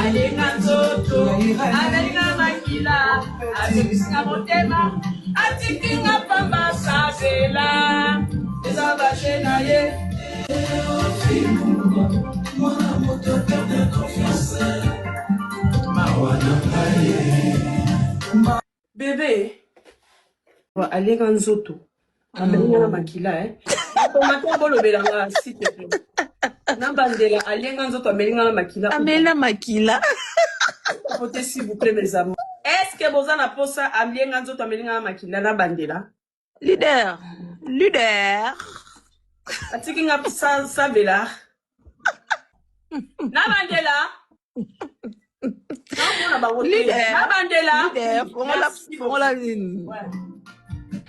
Alinga nzoto, alinga makila, azongisinga motema, atiki nga pamba sabela. Eza baje na ye. Mwana moto perdre confiance mawa na ngai. Bebe alinga nzoto, alinga na makila eh. Commentaire bolobela nga s'il te plaît. Nabandela alinga nzoto amelinga na makila. Ameli na makila. Côté s'il vous plaît mes amours. Est-ce que boza na posa alinga nzoto amelinga na makila na bandela? Leader. Leader. Atiki nga sa sabela. Na bandela. Naomona bango te. Leader. Na bandela. Leader. Fongola Merci fongola beaucoup. nini? Ouais.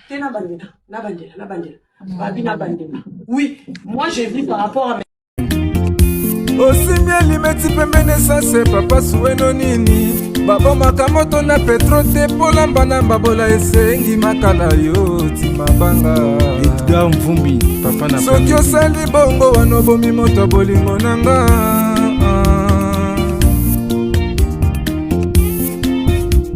Te na bandela, na bandela, na bandela. Babi na bandela. Oui, moi j'ai vu par rapport à Osimbi elimeti pembeni esase papa suweno nini babomaka moto na petro te polamba na mbabola esengi makala yo timabanga. Edgar Mvumbi, papa na Soki famille. osali bongo wana obomi moto ya bolingo na nga.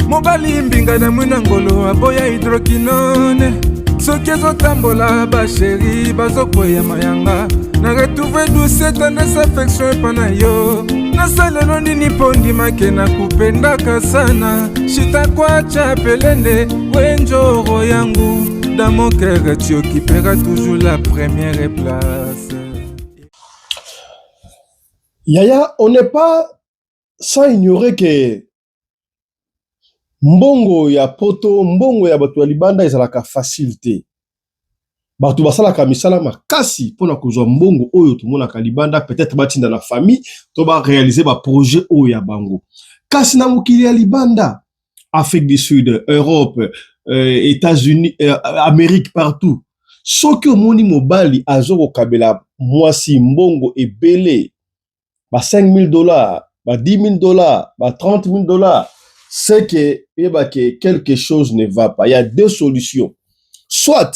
Mobali mbinga na mwina ngolo aboya hydroquinone soki ezotambola basheri bazokweya mayanga na retrouve douce tendresse affection epa na yo nasalelo nini mpo ndimake na kupendaka sana shitakwacha pelende wenjoro yangu dans mon cœur tu occuperas toujours la première place. Yaya, on n'est pas sans ignorer que mbongo ya poto, mbongo ya bato ya libanda ezalaka facile te. Bato basalaka misala makasi mpona kozwa mbongo oyo tomonaka libanda, peut-être batinda na famille to baréaliser baprojet oyo ya bango. Kasi na mokili ya libanda, Afrique du Sud, Europe, États-Unis, Amérique, partout, soki omoni mobali azokokabela mwasi mbongo ebele, ba 5000 $, ba 10 000 $, ba 30 000 $, c'est que yeba que quelque chose ne va pas. Il y a deux solutions. Soit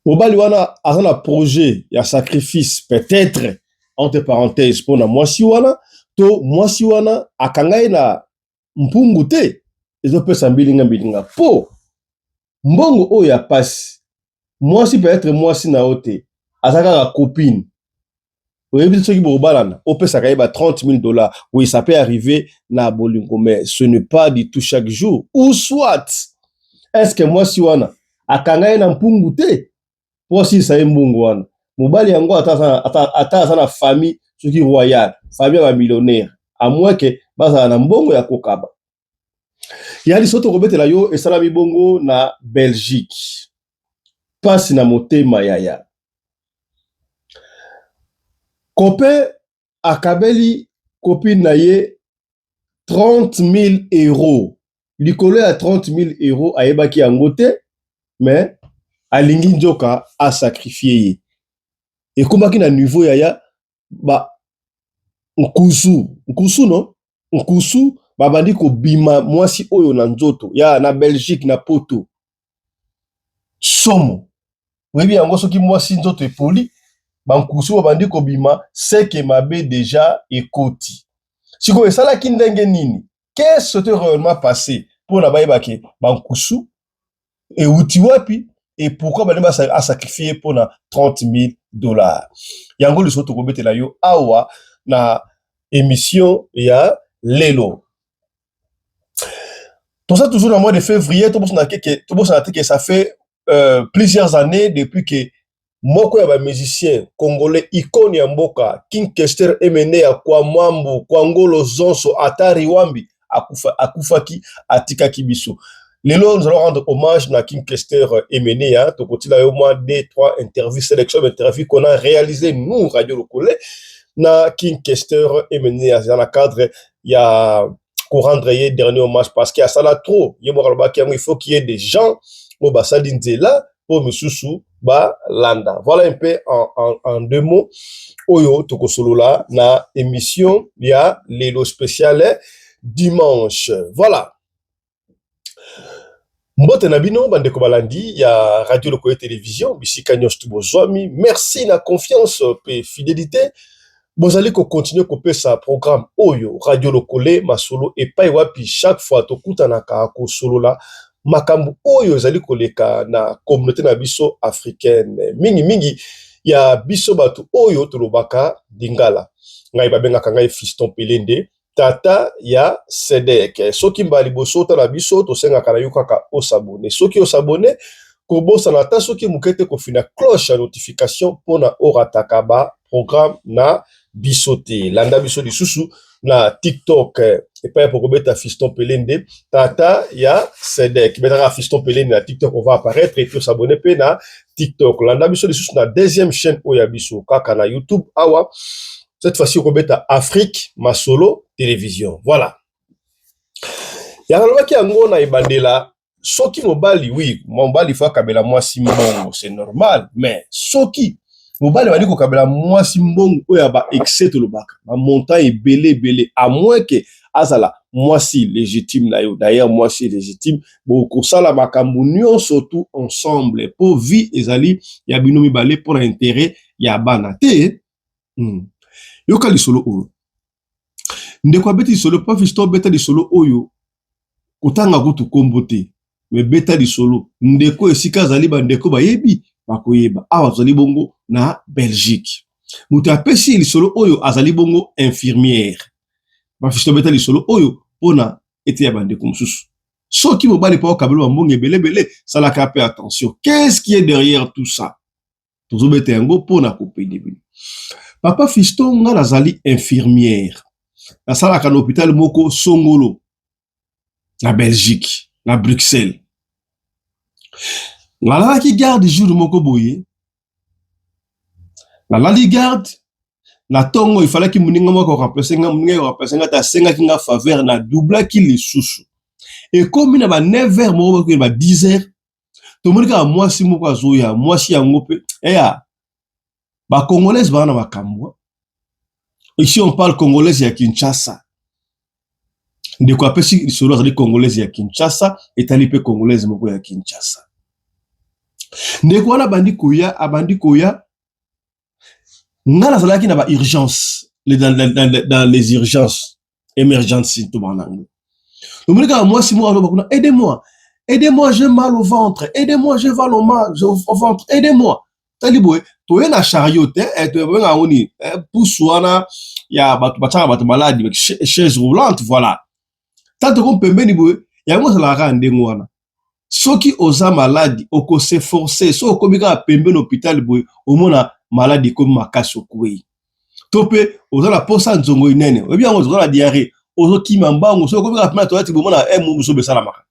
mobali wana aza na projet ya sacrifice, peut-être entre parenthèses, mpona mwasi wana, to mwasi wana akanga ye na mpungu te, ezopesa mbilinga mbilinga mpo mbongo oyo ya pasi. Mwasi peut-être mwasi na yo te, aza kaka copine, oyebi te soki bokobalana, opesaka ye ba 30 000 $. Oui, ça peut arriver na bolingo, mais ce n'est pas du tout chaque jour. Ou soit est ce que mwasi wana akanga ye na mpungu te mpo asilisa ye mbongo wana? Mobali yango ata aza na famille soki royale, famille ya bamillionnaire, à moins que bazala na mbongo ya kokaba ya liso. Tokobetela yo esalami bongo na Belgique. Mpasi na motema, yaya. Copain akabeli copine na ye 30 000 euros. Likolo ya 30 000 euros, ayebaki yango te, mais alingi nzoka asacrifier ye. Ekomaki na niveau, yaya, ba nkusu nkusu no nkusu babandi kobima mwasi oyo na nzoto ya na Belgique, na Poto. Somo, oyebi yango, soki mwasi nzoto epoli, bankusu babandi kobima, seke mabe déjà ekoti. Sikoyo esalaki ndenge nini? Qu'est-ce qui réellement passé mpona bayebake bankusu euti wapi et pourquoi balingi asacrifier mpona 30 000 $? Yango liso tokobetela yo awa na émission ya lelo. Toza toujours na mois de février. Tobosana te que ça fait plusieurs années depuis que moko ya bamusicien congolais, icône ya mboka, King Kester Emeneya kwa Mwambu kwa Ngolo Zonso Atari Wambi, akufa, akufaki, atikaki biso. Lelo nous allons rendre hommage na King Kester Emeneya. Tokotila yo mwa 2 3 interview, sélection d'interview qu'on a réalisé, nous, Radio Lokole, na King Kester Emeneya, dans le cadre ya korendre ye dernier hommage, parce que asala trop. Ye moko alobaki yango, il faut qu'il y ait des gens oyo basali nzela mpo misusu balanda. Voilà un peu en deux mots oyo tokosolola na émission ya lelo spéciale dimanche. Voilà, mbote na bino bandeko balandi ya Radio Lokoye Télévision bisika nyonso tu bozwami. Merci na confiance mpe fidélité. Bozali ko continuer kopesa programme oyo Radio Lokole masolo epai wapi chaque fois tokutanaka kosolola makambo oyo ezali koleka na communauté na biso africaine, mingi mingi ya biso bato oyo tolobaka lingala. Ngai babengaka ngai Fiston Pelende, tata ya Sedek. Soki mbala liboso otala biso, tosengaka na yo kaka osabone. Soki osabone, kobosana ata soki moke te kofina cloche ya notification mpona orataka ba programme na biso te. Landa biso lisusu na TikTok epai ya pokobeta Fiston Pelende, tata ya Sedek. Betaka Fiston Pelende na TikTok, on va apparaître, et puis osabone mpe na TikTok. Landa biso lisusu na deuxième chaîne oyo ya biso kaka na YouTube awa. Cette fois-ci okobeta Afrique Masolo Télévision. Voilà. Yango nalobaki yango na ebandela, soki mobali, oui, mobali faut akabela mwasi mbongo, c'est normal, mais soki mobali abandi kokabela mwasi mbongo oyo ya ba excès, tolobaka ba montant ebele ebele, à moins que azala mwasi légitime na yo. D'ailleurs, mwasi légitime, bokosala makambo nyonso tout ensemble, po vie ezali ya bino mibale, mpona intérêt ya bana te. Yoka lisolo oyo ndeko abeti lisolo. Pa Fiston, obeta lisolo oyo, kotanga kutu kombo te, me beta lisolo. Ndeko esika azali, bandeko bayebi, bakoyeba. Awa tozali bongo na Belgique. Moto apesi lisolo oyo azali bongo infirmière. Pa Fiston, beta lisolo oyo mpona ete ya bandeko mosusu. Soki mobali mpo okabela bambongo ebelebele, salaka mpe attention, qu'est-ce qui est derrière tout ça? Tozobeta yango mpona kopede bino. Papa Fiston, nga nazali infirmière, nasalaka na hôpital moko songolo na Belgique, na Bruxelles. Nalalaki garde jour moko boye. Nalali garde na ntongo, efalaki moninga moko remplace nga. Moninga remplace nga te, asengaki nga faveur, na doublaki lisusu. Ekomi na ba 9 heures moko, bakokende ba 10 heures, tomoni kaka mwasi moko azoya. Mwasi yango mpe eya bacongolaise, baa na makambo. Ici on parle congolaise ya Kinshasa. Ndeko apesi lisolo azali congolaise ya Kinshasa, etali mpe congolaise moko ya Kinshasa. Ndeko wana abandi koya, abandi koya. Nga nazalaki na ba urgence, dans les urgences, emergency tobanga yango. Tomoni kaka mwasi moko aloba kuna: "Aidez-moi, aidez-moi, j'ai mal au ventre, aidez-moi, j'ai mal au ventre, aidez-moi." Tali boye, toye na chariot te, tobenga yango nini, pusu wana ya bato batiaka bato maladi, chaise roulante, voilà. Ta toko pembeni boye, yango ezalaka kaka ndenge wana. Soki oza maladi, okose forcer. Soki okomi kaka pembeni hôpital boye, omona maladi ekomi makasi, okwei. To mpe oza na posa nzongo inene, oyebi yango, oza na diarrhée, ozokima mbangu. Soki okomi kaka pembeni ya toilette, bomona mosusu esalamaka,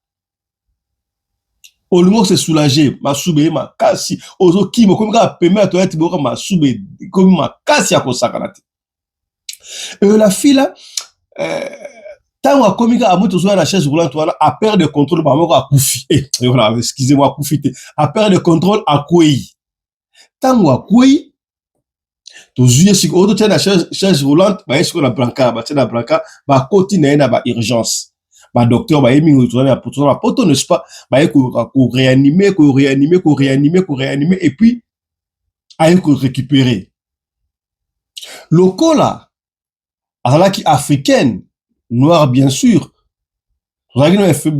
olingi ose soulager, masuba ye makasi, ozokima, okomi kaka pembeni ya toilette, boyoka masuba ekomi makasi ya kosakana te. La fille là, ntango akomi kaka moto ozoya na chaise roulante wana, a perdre contrôle, bamoko akufi. Voilà, excusez moi, akufi te, a perdre contrôle, akwei. Ntango akwei, tozwi ye sikoyo, oyo totia na chaise roulante, baye sikoyo na brancard, batie na brancard, bakoti na ye na baurgence. Badocteur baye mingi, toza na poto, n'est-ce pas? Baye koréanimer, koréanimer, koréanimer, koréanimer, et puis aye korécupérer. Lokola azalaki africaine, noire bien sûr, tozalaki na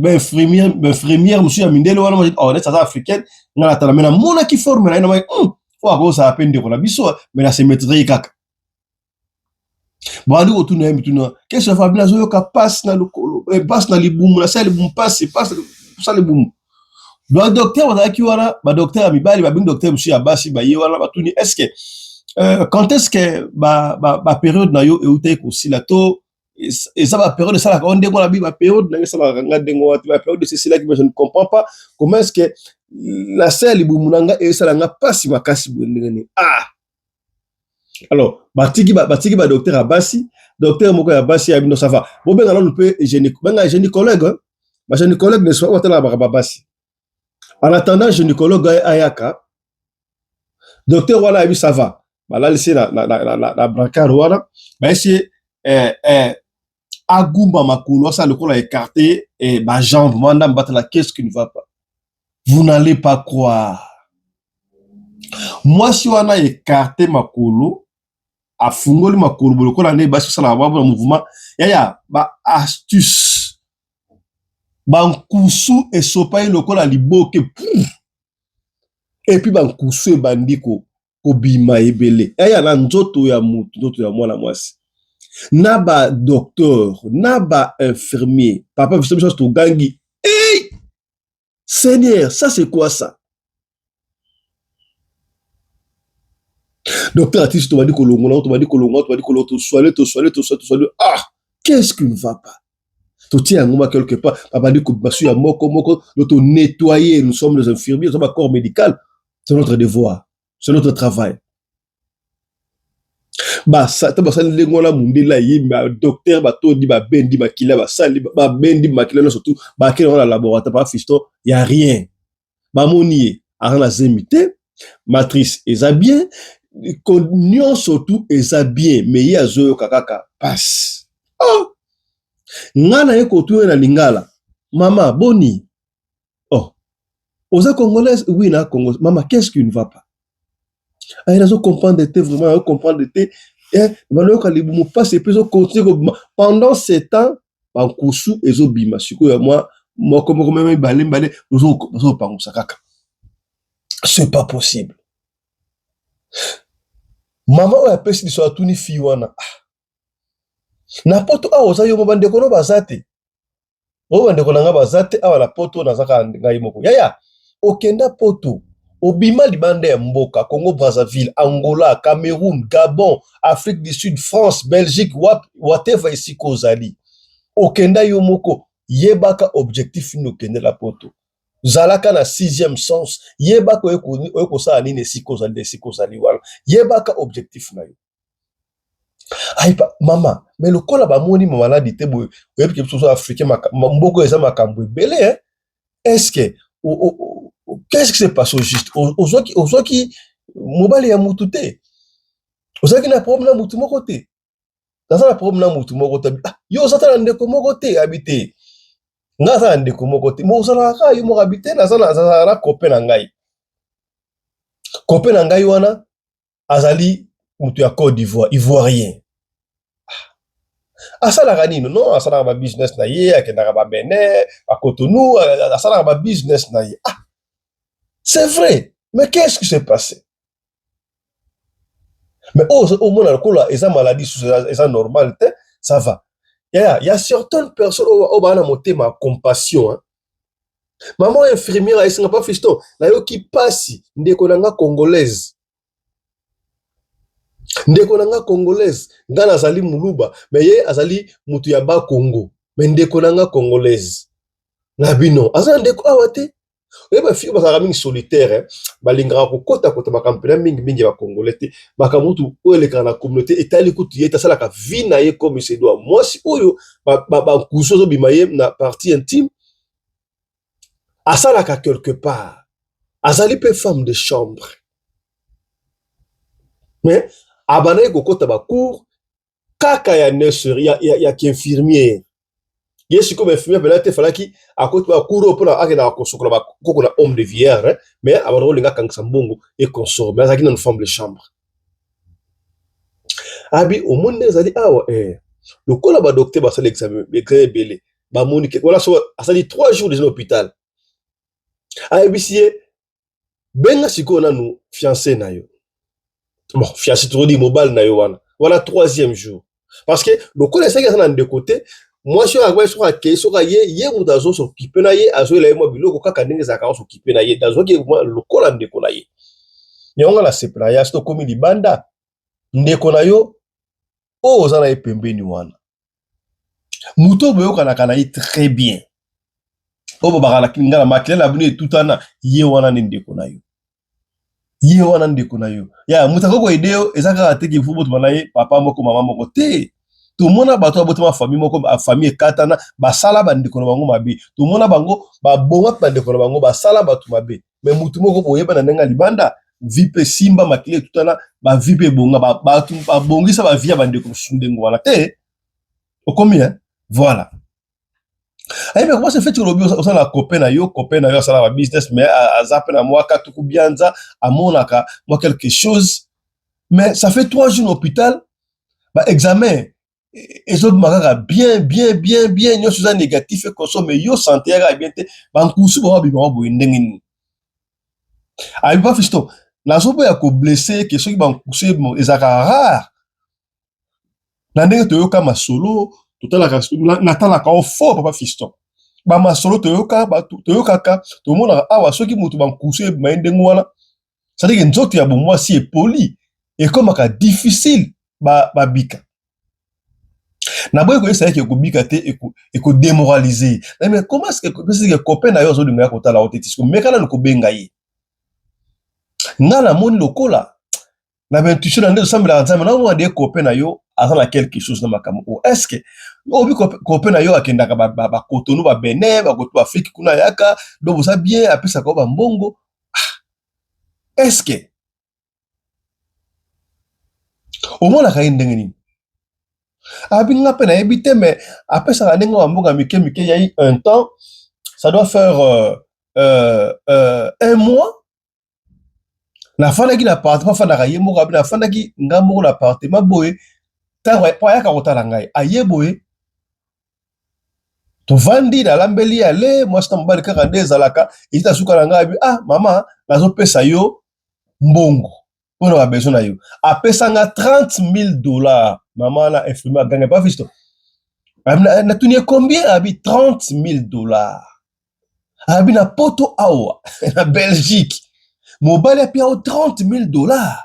bainfirmière mosusu ya mindele wana. Oh, neti aza africaine, nga natala, me namonaki forme na ye, namaki fo akozala mpe ndeko na biso, me na se maîtrise kaka. Bandi kotuna ye mituna: "Qu'est-ce que Fabien azoyoka?" "Pasi na lokolo, pasi na libumu, na sa libumu, pasi, pasi sa libumu." Badocteur bazalaki wana, badocteur ya mibali, babengi docteur mosusu ya basi, baye wana, batuni: "Est ce que quand est ce que bapériode na yo eutaki kosila? To eza bapériode esalaka o ndenge wana?" Bi bapériode na ngai esalaka nga ndenge wana te, bapériode esesilaki, mais je ne comprends pas comment est ce que na se ya libumu na ngai esala nga mpasi makasi boye, ndenge nini? Ah, alors batiki badocteur ya basi. Docteur moko ya basi ya bino: "Ça va, bobenga nanu mpe benga gynécologue." Bagynécologue, n'est-ce pas, batalaka baka babasi. En attendant gynécologue ayaka, docteur wana ayebi: "Ça va." Balalisi na brancard wana, bayesi ye agumba makolo, asala lokola écarté bajambe mwa ndambo, batala qu'est-ce qui ne va pas. Vous n'allez pas croire, mwasi wana écarté makolo. Afungoli makolo boye lokola nde basi basalaka ba mouvement. Yaya, ba astuce, bankusu esopa ye lokola liboke, et puis bankusu ebandi kobima ebele. Yaya, na nzoto ya mutu, nzoto ya mwana mwasi, na badocteur na bainfirmier, papa biso, biso togangi: "Hey Seigneur, ça c'est quoi ça?" Docteur atisi, tobandi kolongola, tobandi kolongola, tobandi kolongola, tosoigne, tosoigne, tosoigne, tosoigne. Ah, qu'est-ce qui ne va pas? Totia yango ma quelque part, babandi kobima su ya moko moko. Tonettoyer, nous sommes les infirmiers, nous sommes corps médical, c'est notre devoir, c'est notre travail. Ta basali ndenge wana, mundele aye, badocteur batondi, babendi makila, basali, babendi makila nyonso tu, bakende wana na laboratoire. Papa Fiston, ya rien. Bamoni ye aza na zemi te, matrice eza bien, nyonso tu eza bien, mais ye azoyoka kaka pasi. Oh, nga na ye kotuna na lingala: "Mama, boni? Oh, oza congolaise?" "Oui, na Congo." "Mama, qu'est-ce qui ne va pas?" "Aye, nazo comprendre te, vraiment nazo comprendre te. Banayoka libumu mpasi, et puis ezocontinue kobima pendant ce temps, bankusu ezobima sikoyo ya mwa moko moko, même mibale mibale, bazopangusa kaka. C'est pas possible." Mama oyo apesi biso atuni fille wana: "Ah, na poto awa oza yo mo, bandeko no baza te?" "Oyo bandeko na nga baza te awa na poto, naza kaka ngai moko." Yaya, okenda poto, obima libanda ya mboka, Congo Brazzaville, Angola, Cameroun, Gabon, Afrique du Sud, France, Belgique, whatever, esika ozali, okenda yo moko, yebaka objectif nini okendela poto. Zalaka na sixième sens, yebaka oye kosala nini esika ozali. Esika ozali wana, yebaka objectif na yo. Ayipa mama, mais lokola bamoni maladie te boye, oyebi ke biso africain, mboka eza makambo ebele, hein? Est-ce que, qu'est-ce qui s'est passé au juste? Ozwaki mobali ya mutu te? Ozalaki na problème na mutu moko te?" "Naza na problème na mutu moko te." "Ah, yo oza ta na ndeko moko te?" "Abi te, nga aza na ndeko moko te." "Mo ozalaka kaka yo moko?" "Abi te, nazalaka na copain na ngai. Copain na ngai wana azali mutu ya Côte d'Ivoire, ivoirien." "Asalaka nini?" "Non, asalaka babusiness na ye, akendaka babenin, bacotonou, asalaka babusiness na ye." "Ah, c'est vrai, mais qu'est-ce qui s'est passé?" Mais oyo omona lokola eza maladie susu, eza normal te, ça va. Ya certaines personnes oyo baa na motema ya compassion, hein? Mama oyo infirmière ayesinga: "Pa Fiston, nayoki mpasi, ndeko na nga congolaise, ndeko na nga congolaise. Nga nazali moluba, mais ye azali motu ya Bakongo, mais ndeko na nga congolaise na bino aza na ndeko awa te." Oyeba, fille bazalaka mingi solitaire, balingaka kokota kota makambo mpena mingimingi ya bakongolais te. Makambo kutu oyo elekaka na communauté etali kutu ye te, asalaka vie na ye comme se doit. Mwasi oyo bankusu azobima ye na partie intime, asalaka quelque part, azali mpe femme de chambre, mais abandaki kokota bacours kaka ya nurserie, ya kiinfirmière. Ye sikoyo bainfirmière mpena te, falaki akoti bacours oyo mpona akendaka kosokola bakoko na home de vieillard, mais abanda kolinga akangisa mbongo et consort, mais azalaki nanu femme de chambre. Abi omoni ndenge ezali awa, lokola badocteur basali examen ebele, bamoni ke wala so asali 3 jours déjà na hôpital. Ayebisi ye: "Benga sikoyo nanu fiancé na yo." Bon, fiancé tokodi mobali na yo wana wana, troisième jour, parce que lokola esalaki aza na ndeko te, mwasi oyo akoki soki akei, soki aye, ye moto azosokipe na ye, azoyela ye mwa biloko kaka ndenge ezalaka, azokipe na ye, azwaki lokola ndeko na ye. Yango nga nasepela ya soki okomi libanda, ndeko na yo oyo oza na ye pembeni wana, moto oyo boyokanaka na ye très bien, oyo bobaka nga na makila na bino etutana, ye wana nde ndeko na yo, ye wana ndeko na yo. Ya moto akoki koaider yo, eza kaka te que faut botoma na ye papa moko, mama moko te. Tomona bato babotama famille moko, famille ekatana, basala bandeko na bango mabe. Tomona bango baboma mpe bandeko na bango, basala bato mabe. Mais mutu moko boyeba na ndenge ya libanda, vie mpe simba, makili etutana, bavie mpe ebonga, bato babongisa bavie ya bandeko mosusu ndenge wana te. Okomi, hein? Voilà. Ayebi comment se fait, olobi oza na copain na yo, copain na yo asalaka business, mais aza mpe na mwa katuku bianza, amonaka mwa quelque chose, mais ça fait 3 jours na hôpital. Ba examen ezobima kaka bien bien bien bien, nyonso eza négatif ekoso, mais yo santé yaka bien te. Bankusu bango babimaka boye ndenge nini? Abi pa Fiston, nazoboya koblesser ke soki bankusu ezalaka rare na ndenge toyoka masolo, totalaka, natalaka o fort. Papa Fiston, bamasolo toyoka, toyokaka, tomonaka awa, soki moto bankusu ebima ye ndenge wana, c'est-à-dire nzoto ya bomwasi epoli, ekomaka difficile babika. Naboyi koyesa yeke ekobika te, ekodémoraliser. Mais comment est-ce que copain na yo azolinga ya kotala yo te? Tisiko meka nanu kobenga ye. Nga namoni lokola na baintuition na nde tosambelaka Nzambe, naomona nde copain na yo aza na quelque chose na makambo oyo. Est ce que obi copain na yo akendaka baCotonou, baBenin, bakoto baAfrike kuna, ayaka donc boza bien, apesaka yo bambongo? Est ce que omonaka ye ndenge nini? Abi nga mpe nayebi te, mais apesaka ndenge bamboka mike mike. Yai un temps, ça doit faire un mois, nafandaki na appartement, afandaka ye moko. Abi nafandaki nga moko na appartement boye, ntango po ayaka kotala ngai, aye boye, tovandi, nalambeli ye ale, mwasi na mobali kaka nde ezalaka. Ezita suka na ngai, abi: "Ah mama, nazopesa yo mbongo mpona babesoin na yo." Apesanga 30 000 $. Mama wana infirmier aganga. Pa Fiston, natuni ye combien? Abi 30 000 $. Abi na Poto awa na Belgique, mobali apia yo 30 000 $,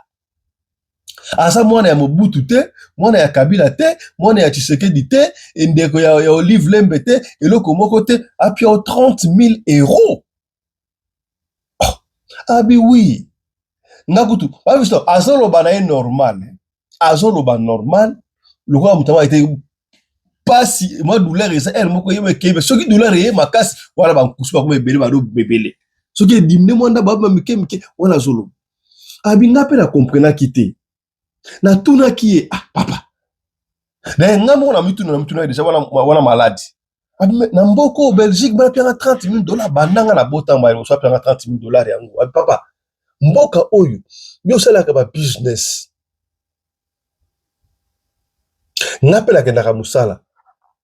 aza mwana ya Mobutu te, mwana ya Kabila te, mwana ya Tshisekedi te, ndeko ya Olive Lembe te, eloko moko te, apia yo 30 000 euros. Oh, abi oui, nga kutu babiso azoloba na ye normal, azoloba normal lokola moto yango ete pasi mwa douleur eza ere moko ye ekei. Soki douleur eye makasi wana, bankusu bakoma ebele, bado ebele. Soki edimine mwa ndambo, abima mike mike wana. Azoloba, abi nga mpe na comprenaki te. Natunaki ye: "Ah papa, na nga moko na mituna, na mituna déjà wana, wana maladi." Abi na mboka oyo Belgique banapianga 30 000 $, bandanga na botamba liboso apianga 30 000 $ yango. Abi: "Papa, mboka oyo yo osalaka ba business, nga mpe nakendaka mosala,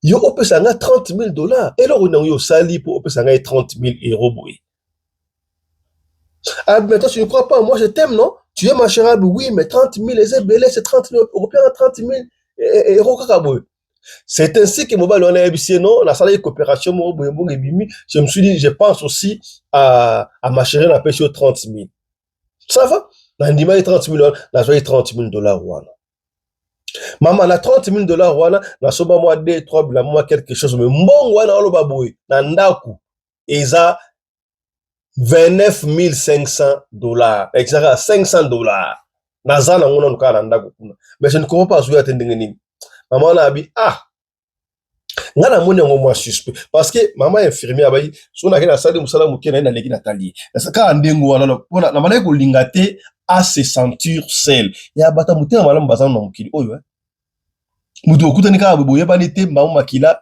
yo opesa nga 30 000 $, eloko nango yo osali mpo opesa ngai 30 000 euro boye?" "Ah, mais toi, tu ne crois pas, moi je t'aime, non? Tu es ma chérie." "Oui, mais 30 000 eza ebele, c'est 30 000 européens, 30 000 euros kaka boye." C'est ainsi que mobali wana ayebisi ye: "Non, nasalaki coopération moko boye, mbongo ebimi, je me suis dit, je pense aussi à ma chérie, napesi yo 30 000." Ça va, nandimaki 30 000 wana, nazwaki 30 000 $ wana. Mama, na 30 000 $ wana nasomba mwa 2 3 bilamba, mwa quelque chose, mais mbongo wana oloba boye na ndako eza 29 500 $, ezaka 500 $. Naza nango nanu kaka na ndako kuna, mais je ne comprends pas, azoya te ndenge nini? Mama wana abi: "Ah, nga namoni yango mwa suspect." Parce que mama infirmier abai so nake nasali mosala moke na ye, naleki, natali ye kaka ndenge wana mpona nabandaki kolinga te ase sentir seul. Ya bato ya motema malamu baza na mokili oyo, eh. Moto okutani kaka boye, boyebani te, mbango makila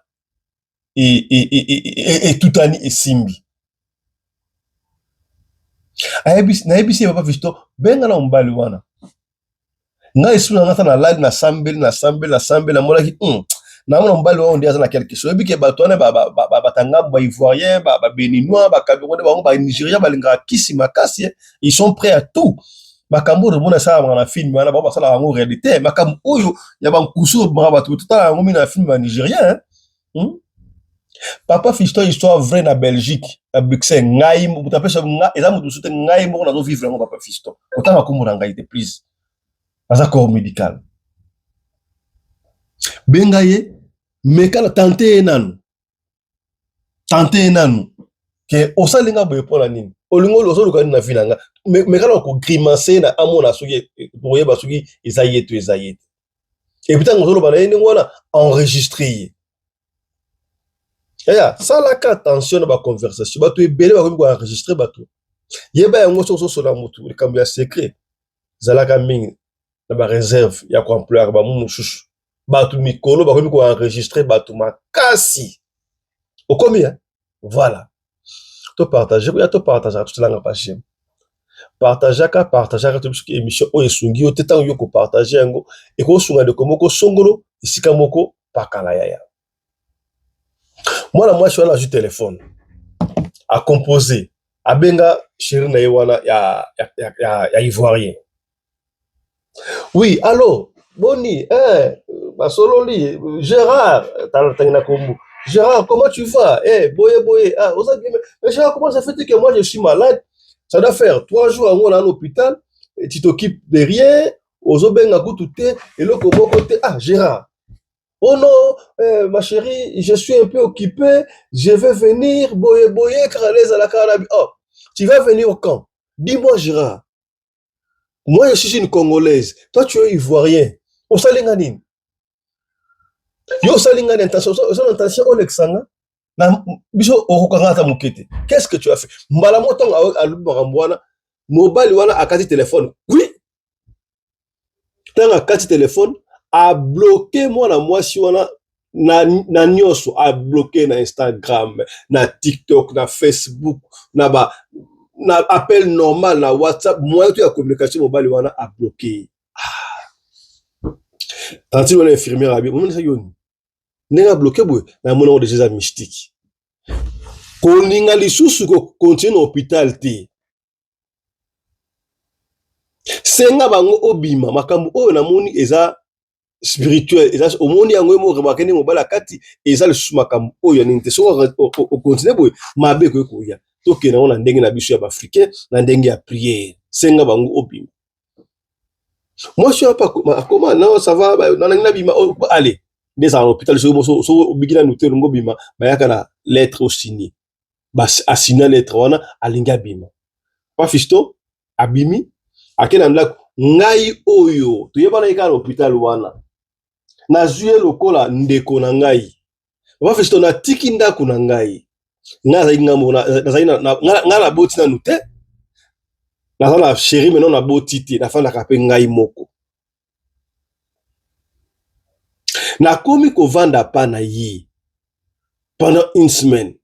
etutani, esimbi. Nayebisi ye: "Papa Fiston, benga na mobali wana." Ngai esu na nga ata nalali, nasambeli, nasambeli, nasambeli, namonaki namona mobali wana nde aza na quelque chose. Oyebi ke bato wana batangambo, baivoirien, babéninois, bacamerounais, bango banigérien balingaka kisi makasi, ils sont prêts à tout. Makambo oyo tomona esalamaka na film wana, bango basalaka yango réalité. Makambo oyo ya bankusu oyo bimaka bato, totala yango mingi na film ya nigérien, hmm? Papa Fiston, histoire vraie na Belgique, na Bruxelles. Ngai moto apesa nga eza moto mosusu te, ngai moko nazovivre yango. Papa Fiston, kotanga kombo na ngai te, please, naza corps médical. Benga ye, meka na tante ye nanu, tante ye nanu ke osali nga boye mpo na nini? Olingi ozoluka nini na vie na nga? Meka na kogrimacer na amona soki koyeba soki eza ye to eza ye te. Et puis ntango ozoloba na ye ndenge wana, enregistre ye. Yaya, salaka attention na baconversation. Bato ebele bakomi koenregistrer bato, yeba yango. Soki ozosola motu likambo ya secret, zalaka mingi na baréserve ya koemployaka bamu mosusu. Bato mikolo bakomi koenregistrer bato makasi. Okomi, hein? Voilà, topartage ya, topartageaka, totelanga pageme. Partageaka, partageaka toyebi soki émission oyo esungi yo te ntango yo kopartage yango ekosunga ndeko moko songolo esika moko pakala yaya. Mwana mwasi wana azwi telefone akompose abenga chéri na ye wana ya, ya, ya, ya, ya ivoirien. Oui, allo, boni, eh, basololi, Gérard, tangi na kombo. Gérard, comment tu vas? Eh, boye, boye, ah, oza bien. Mais Gérard, comment ça fait que moi je suis malade? Ça doit faire 3 jours yango na l'hôpital, et tu t'occupes de rien, ozobenga kutu te, eloko moko te. Ah, Gérard. Oh non, eh, ma chérie, je suis un peu occupé, je vais venir, boye, boye, kaka la. Oh, tu vas venir quand? Dis-moi, Gérard. Moi, je suis une Congolaise. Toi, tu es Ivoirien. Osalinga nini? Yo osalinga na intention, oza na intention olekisanga na biso okokanga ata moke te. Qu'est-ce que tu as fait? Mbala moko ntango alobi makambo wana, mobali wana akati telefone. Oui. Ntango akati telefone, abloquer mwana mwasi wana na nyonso, abloquer na Instagram, na TikTok, na Facebook, na ba na appel normal, na WhatsApp, moyen to ya communication, mobali wana abloquer. Ah. Tantine wana infirmière abi omonisaki yo nini ndenge abloquer boye? Namoni yango déjà eza mystique. Kolinga lisusu kocontinuer na hôpital te, senga bango obima. Makambo oyo namoni eza spirituel, eza omoni yango ye moko remarquer ndenge mobali akati. Eza lisusu makambo oyo ya nini te. Soki ocontinuer boye, mabe ekoki koya. Tokende yango na ndenge na biso ya baafricain, na ndenge ya prière. Senga bango obima. Mwasi oyo akoma: "Non, ça va, nalingi nabima." Ale nde ezala na hôpital, soki obiki nanu te, olingi obima, bayaka na lettre osigner. Asigner lettre wana, alingi abima. Pa Fiston abimi, ake na ndako. Ngai oyo toyebanaki kaka na hôpital wana, nazwi ye lokola ndeko na ngai. Papa Fiston, natiki ndako na ngai. Ngai azalaki ngambo, nazali ngai naboti nanu te, naza na chéri meno, naboti te, nafandaka mpe ngai moko. Nakomi kovanda pa na ye pendant une semaine,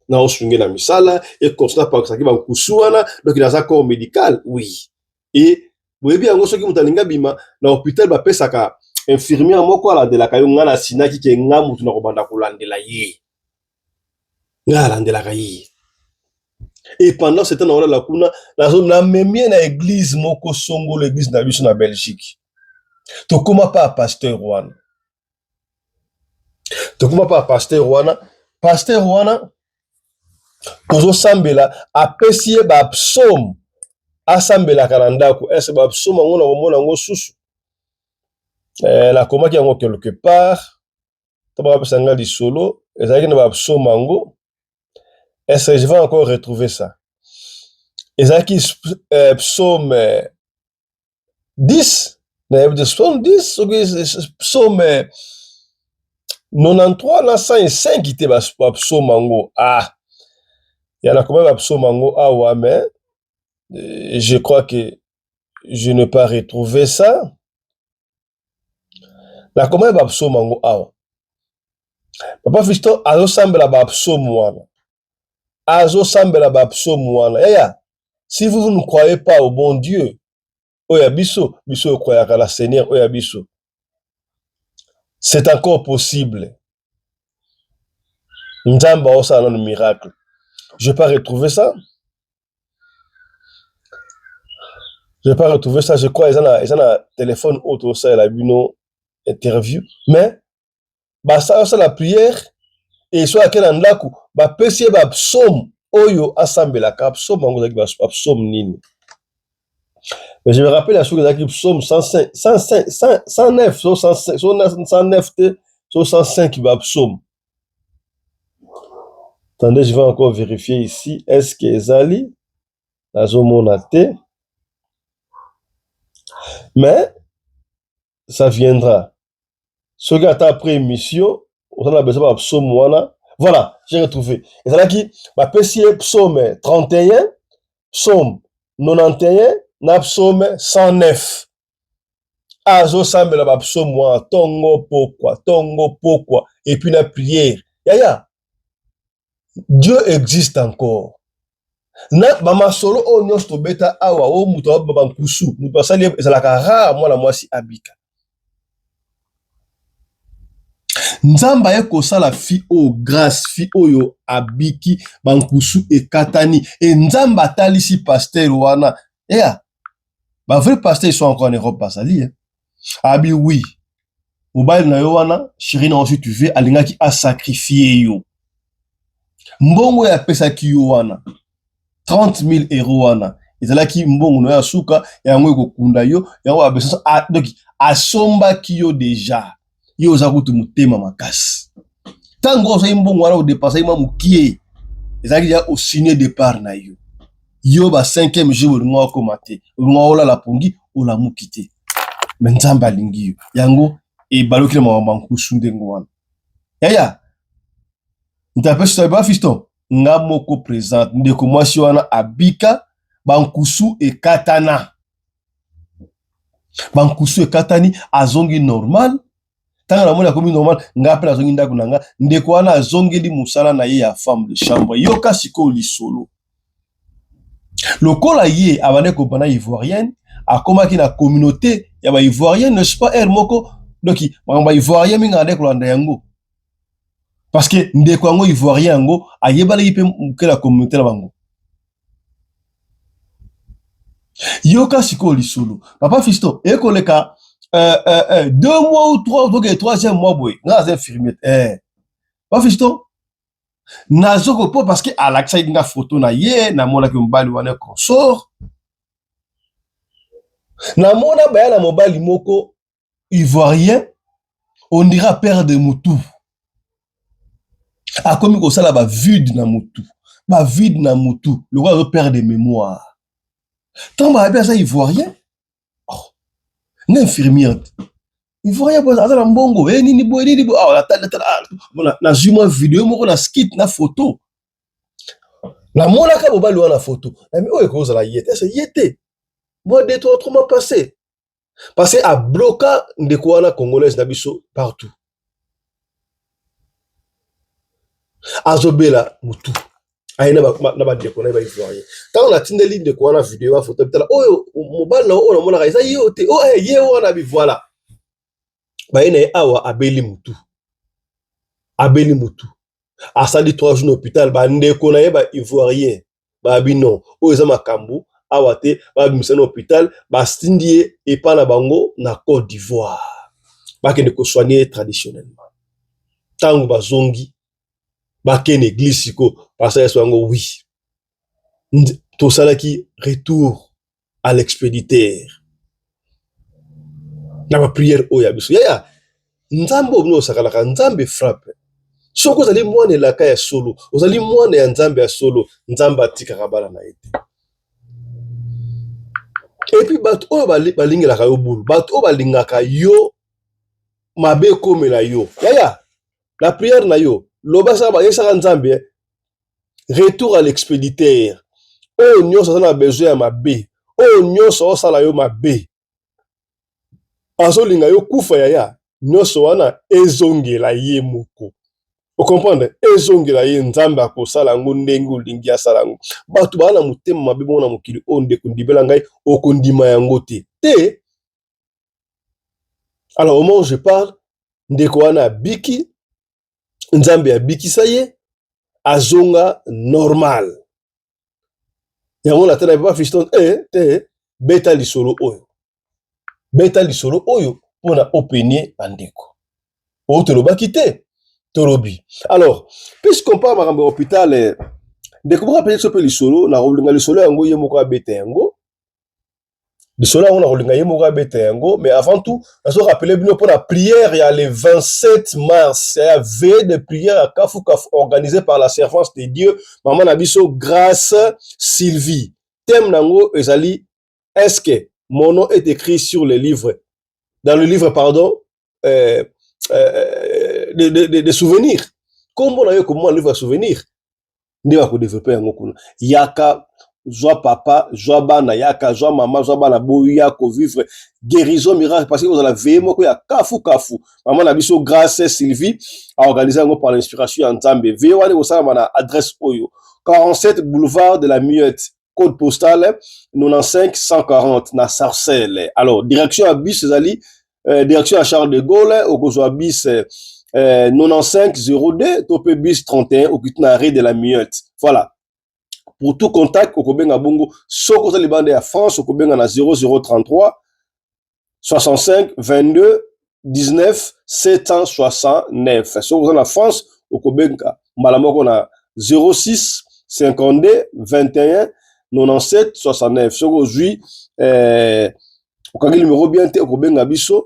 naosunge na misala ekonsa, napakisaki bankusu wana. Donc naza corps médical, oui. E boyebi yango, soki moto alingi abima na hôpital, bapesaka infirmière moko alandelaka yo. Ngai nasinaki ke nga motu na kobanda kolandela ye, ngai alandelaka ye. Et pendant ce temps naolala kuna, namemi ye na église moko songolo, église na biso na Belgique. Tokóma pa ya pasteur wana, tokóma pa ya pasteur wana. Pasteur wana tozosambela, apesi ye bapsaume asambelaka na ndako. Ese bapsaume yango nakomona yango susu, nakomaki yango quelque part to bakapesa nga lisolo ezalaki na bapsaume yango. Est-ce que je vais encore retrouver ça? Ezalaki psaume 10, nayebi te, psaume 10, soki psaume 93 na 105 te. Bapsaume yango, ah, ya nakomaki bapsaume yango awa, mais je crois que je n'ai pas retrouvé ça. Nakomaki bapsaume yango awa. Papa Fiston azosambela bapsaume wana, azosambela bapsaume wana. Yaya, si vous, vous ne croyez pas au bon Dieu oyo ya biso, biso okwayaka na Seigneur oyo ya biso, c'est encore possible. Nzambe aosala nano miracle. Je pas retrouver ça, je pas retrouver ça. Je crois eza na téléphone oyo tosalela bino interview. Mais basala prière e so ake na ndako, bapesi ye bapsaume oyo asambelaka. Psaume yango ezalaki bapsaume nini? Mais je me rappelle ya soki ezalaki psaume 105, 105, 109, so 109 te, so 105 bapsaume. Attendez, je vais encore vérifier ici. Est-ce que ezali? Nazomona te, mais ça viendra. Soki ata après émission oza na besoin bapsaume wana. Voilà, j'ai retrouvé. Ezalaki bapesi ye psaume 31, psaume 91 na psaume 109. Azosambela bapsaume wana ntongo pokwa, ntongo pokwa, et puis na prière. Yaya, Dieu existe encore. Na bamasolo oyo nyonso tobeta awa, oyo moto ababa bankusu, moto asali ezalaka rare mwana mwasi abika. Nzambe aye kosala fi oyo grâce, fi oyo abiki, bankusu ekatani, e Nzambe atalisi pasteur wana. Eya, ba vrai pasteur ils sont encore en Europe, bazali hein. Abi oui, mobali na yo wana, chéri na yo si tu veux, alingaki asacrifier yo. Mbongo oyo apesaki yo wana 30 000 euros wana ezalaki mbongo na yo ya suka, yango ekokunda yo, yango abesa donc asombaki yo deja. Yo oza kutu motema makasi. Ntango ozwaki mbongo wana odepensaki mwa mokie, ezalaki deja osigne départ na yo. Yo ba 5e jour olinga okoma te, olinga olala pongi, olamuki te. Me Nzambe alingi yo. Yango ebaluki na makambo ya nkusu ndenge wana. Yaya, ntapesi ba fiston, nga moko présente, ndeko mwasi wana abika, bankusu ekatana. Bankusu ekatani, azongi normal. Ntango namoni akomi normal, nga mpe nazongi ndako na nga. Ndeko wana azongeli mosala na ye ya femme de chambre. Yoka sikoyo lisolo. Lokola ye abandaki kobanda ivoirienne, akomaki na communauté ya ba ivoirienne, n'est-ce pas, aire moko, donc makambo ya ivoirien mingi abandaki kolanda yango. Parce que ndeko yango ivoirien yango ayebalaki mpe moke na communauté na bango. Yoka sikoyo lisolo. Papa Fiston, ekoleka 2 mois ou 3, donc 3e mois boye, nga aza infirmier. Papa Fiston, nazoko po parce que alakisaki nga photo na ye, namonaki mobali wana consort. Namona baya na mobali moko ivoirien, on dira père de mutu. Akomi kosala ba vide na mutu, ba vide na mutu, lokola azo perdre de mémoire. Tango bayebi aza ivoirien, oh, na infirmière ivoirien boye aza na mbongo, eh, nini boye, nini boye, ah, natali, natali, ah, bona, nazwi mwa video moko na skit na photo. Namonaka mobali wana photo, nami oyo ekozala ye te, ye te. Moi, 2, 3, 3 mois passé. Parce que a bloqua ndeko wana congolaise na biso partout. Azobela mutu. Aye na ba ndeko na ye ba ivoirien. Tango natindeli ndeko wana video ya photo, tala oyo mobali na oyo namonaka eza ye te. Oh, eh, ye wana bi voilà. Baye na ye awa abeli mutu. Abeli mutu. Asali 3 jours na hôpital, ba ndeko na ye ba ivoirien. Babi non, oyo eza makambo awa te, babimisa na hôpital, basindi ye epa na bango na Côte d'Ivoire. Bakende ko soigner traditionnellement. Tango bazongi, bakende église siko, pasteur yesu yango oui. Tosalaki retour à l'expéditeur. Na ba prière oyo ya biso. Yaya, Nzambe oyo bino osakalaka, Nzambe frappe. Soki ozali mwana elaka ya solo, ozali mwana ya Nzambe ya solo, Nzambe atikaka bana na ye te. Et puis bato oyo balingelaka yo bulu, bato oyo balingaka yo mabe ekomela yo. Yaya, la prière na yo, loba saka bayesaka Nzambe, retour à l'expéditeur. Oyo nyonso aza na besoin ya mabe, oyo nyonso osala yo mabe, azolinga yo kufa yaya, nyonso wana ezongela ye moko. Okomprendre? Ezongela ye, Nzambe akosala yango ndenge olingi asala yango. Bato baa na motema mabe bongo na mokili oyo, ndeko ndimela ngai, okondima yango te. Te. Alors au moment où je parle, ndeko wana abiki, Nzambe abikisa ye, azonga normal. Yango na tala papa Fiston, te, beta lisolo oyo. Beta lisolo oyo mpona openie bandeko. Oyo tolobaki te, tolobi. Alors, puisqu'on parle makambo ya hôpital, ndeko moko apesi biso mpe lisolo, na kolinga lisolo yango ye moko abeta yango. Lisolo yango na kolinga ye moko abeta yango, mais avant tout, nazo rappeler bino mpona prière ya le 27 mars, ya veillée de prière ya Kafu Kafu organisée par la servante de Dieu, maman na biso Grâce Sylvie. Thème nango ezali est-ce que mon nom est écrit sur le livre, dans le livre pardon, de souvenirs. Kombo na yo komona livre ya souvenir, nde bako développer yango kuna. Yaka Zwa papa, zwa bana, yaka, zwa mama, zwa bana, boya kovivre guérison miracle, parce que kozala veillée moko ya kafu kafu. Mama na biso Grâce Sylvie aorganiser yango par l'inspiration ya Nzambe. Veillée wana ekosalama na adresse oyo: 47 boulevard de la Muette, code postal 95 140, na Sarcelles. Alors, direction ya bus ezali direction ya Charles de Gaulle. Okozwa bus 95 02 to mpe bus 31, okiti na arrêt de la Muette. Voilà. Pour tout contact, okobenga bongo, soki oza libanda ya France, okobenga na 0033 65 22 19 769. Soki oza na France, okobenga mbala moko na 06 52 21 97 69. Soki ozwi okangi numéro bien te, okobenga biso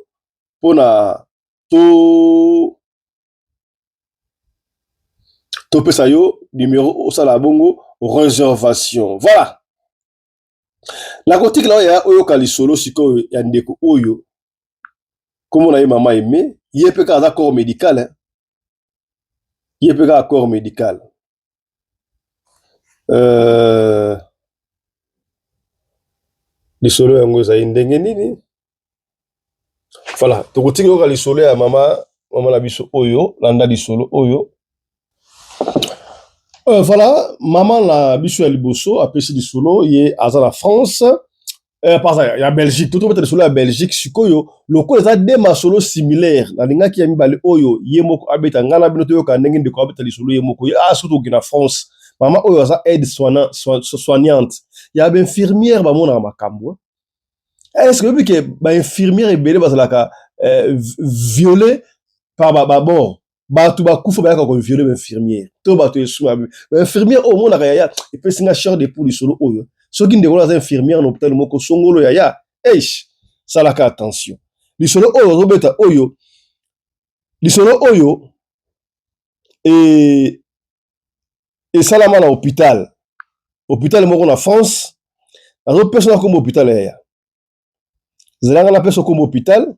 mpona to topesa yo numéro, osala bongo réservation. Voilà. Nakotikela oyo oyoka lisolo sikoyo ya ndeko oyo, kombo na ye Mama Aime. Ye mpe kaka aza corps médical, hein? Ye mpe kaka corps médical. Lisolo yango ezali ndenge nini? Voilà, tokotikela oyoka lisolo ya mama na biso oyo. Landa lisolo oyo. Voilà, mama na biso ya liboso apesi lisolo. Ye aza na France, pardon, ya Belgique. Totobeta lisolo ya Belgique sikoyo. Lokola eza de masolo similaire, nalingaki ya mibale oyo ye moko abeta, ngai na bino toyoka ndenge ndeko abeta lisolo ye moko. Ye soki tokokende na France, mama oyo aza aide soignante ya bainfirmière. Bamonaka makambo. Est ce que oyebi ke bainfirmière ebele bazalaka violé par babord? Bato bakufa bayaka kovioler bainfirmière to bato esuma bainfirmière oyo omonaka. Yaya, epesi nga chair de poule lisolo oyo. Soki ndeko aza infirmière na hôpital moko songolo, yaya, eish, salaka attention. Lisolo oyo ozobeta oyo, lisolo oyo esalama na hôpital moko na France. Nazopesa na kombo hôpital. Yaya, zelanga napesa kombo hôpital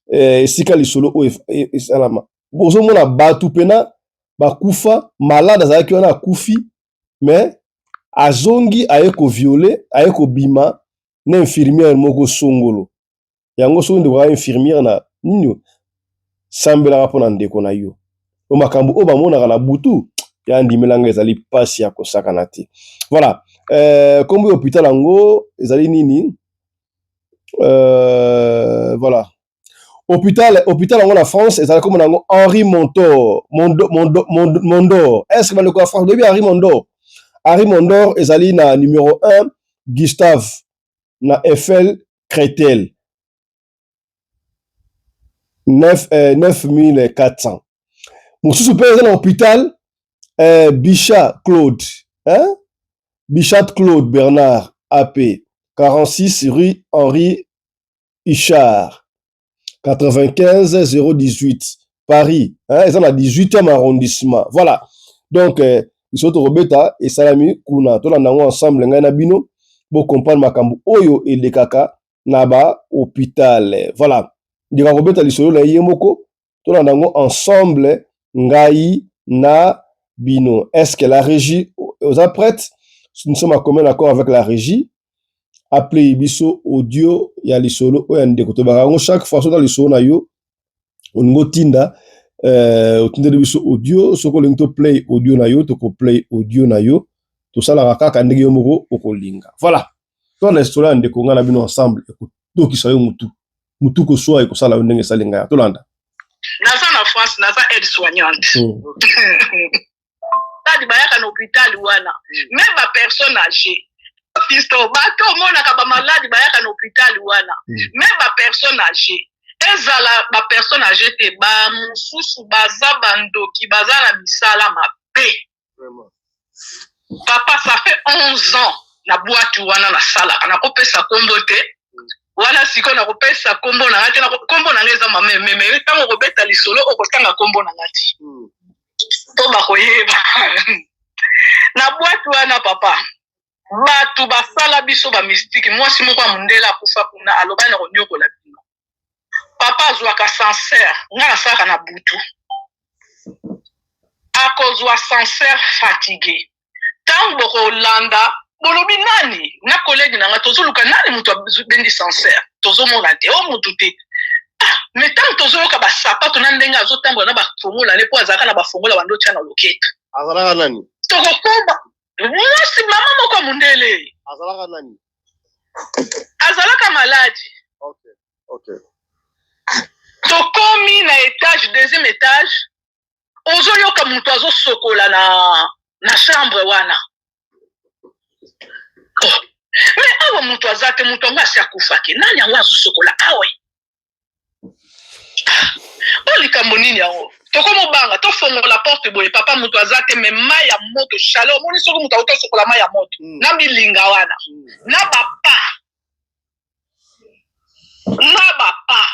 esika lisolo oyo esalama. Ozomona bato mpena bakufa. Malade azalaki wana, akufi, mais azongi, aye kovioler, aye kobima na infirmière moko songolo. Yango, soki ndeko aza infirmière na nini, sambelaka mpo na ndeko na yo. Po makambo oyo bamonaka na butu ya ndimelanga ezali mpasi ya kosakana te. Voilà. Kombo ya hôpital yango ezali nini? Voilà, hôpital yango na France ezali kombo na yango Henri Montor, Mondor. Est ce que bandeko ya France boyebi Henri Mondor? Henri Mondor ezali na numéro 1 Gustave na Eiffel Créteil, 9, 9400. Mosusu mpe eza na hôpital Bichat Claude, hein? Bichat Claude Bernard AP, 46 rue Henri Huchard, 95 018 Paris, hein? Eza na 18e arrondissement. Voilà. Donc biso tokobeta esalami kuna. Tolanda yango ensemble, ngai na bino, bocomprendre makambo oyo elekaka na bahôpital. Voilà, ndeko akobeta lisolo na ye moko. Tolanda yango ensemble, ngai na bino. Est ce que la régie oza prête? Nous sommes à commun accord avec la régie. Aplay biso audio ya lisolo oyo ya ndeko. Tobaka yango chaque fois. Soki lisolo na yo olingi otinda, otindeli biso audio. Soki olingi toplay audio na yo, tokoplay audio na yo. Tosalaka kaka ndenge yo moko okolinga. Voilà, to na lisolo ya ndeko, ngai na bino ensemble. Ekotokisa yo mutu, mutu koswa ekosala yo ndenge esali ngai. Tolanda. Naza na France, naza aide soignante. Tadi bayaka na hôpital wana, même bapersonne âgée, fiston, bato omonaka bamaladi bayaka na hôpital wana, même bapersonne âgée, ezala bapersonne âgée te, bamosusu baza bandoki, baza na misala mabe. Papa, ça fait 11 ans na boîte wana nasalaka. Nakopesa nkombo te wana sikoyo, nakopesa nkombo na nga te. Nkombo na nga eza mama ememe. Ntango okobeta lisolo, okotanga nkombo na nga ti mpo bakoyeba. Na boîte wana, papa, bato basala biso bamystike. Mwasi moko ya mondele akufa kuna, alobaki na konyokola bino. Papa azwaka ascenseur, nga nasalaka na butu, akozwa ascenseur fatigué. Ntango bokolanda Bolobi nani? Na collègue na nga tozoluka nani moto abendi sincère, tozomona te, o motu te. Ah, mais ntango tozoyoka basapato na ndenge azotambola na bafongola ne, mpo azalaka na bafongola bando tia na loketo. Azalaka nani? Tokokoma mwasi mama moko ya mondele. Azalaka nani? Azalaka maladi. Ok. Tokomi na étage, deuxième étage, ozoyoka moto azosokola na chambre wana. Oh. Mais awa moto aza te, moto yango asi akufaki. Nani yango azosokola awa? O likambo nini yango? Tokomobanga, tofongola porte boye, papa, moto aza te, mais mai ya moto, chaleur. Omoni soki moto auti osokola mai ya moto na milinga wana na bapa na bapa.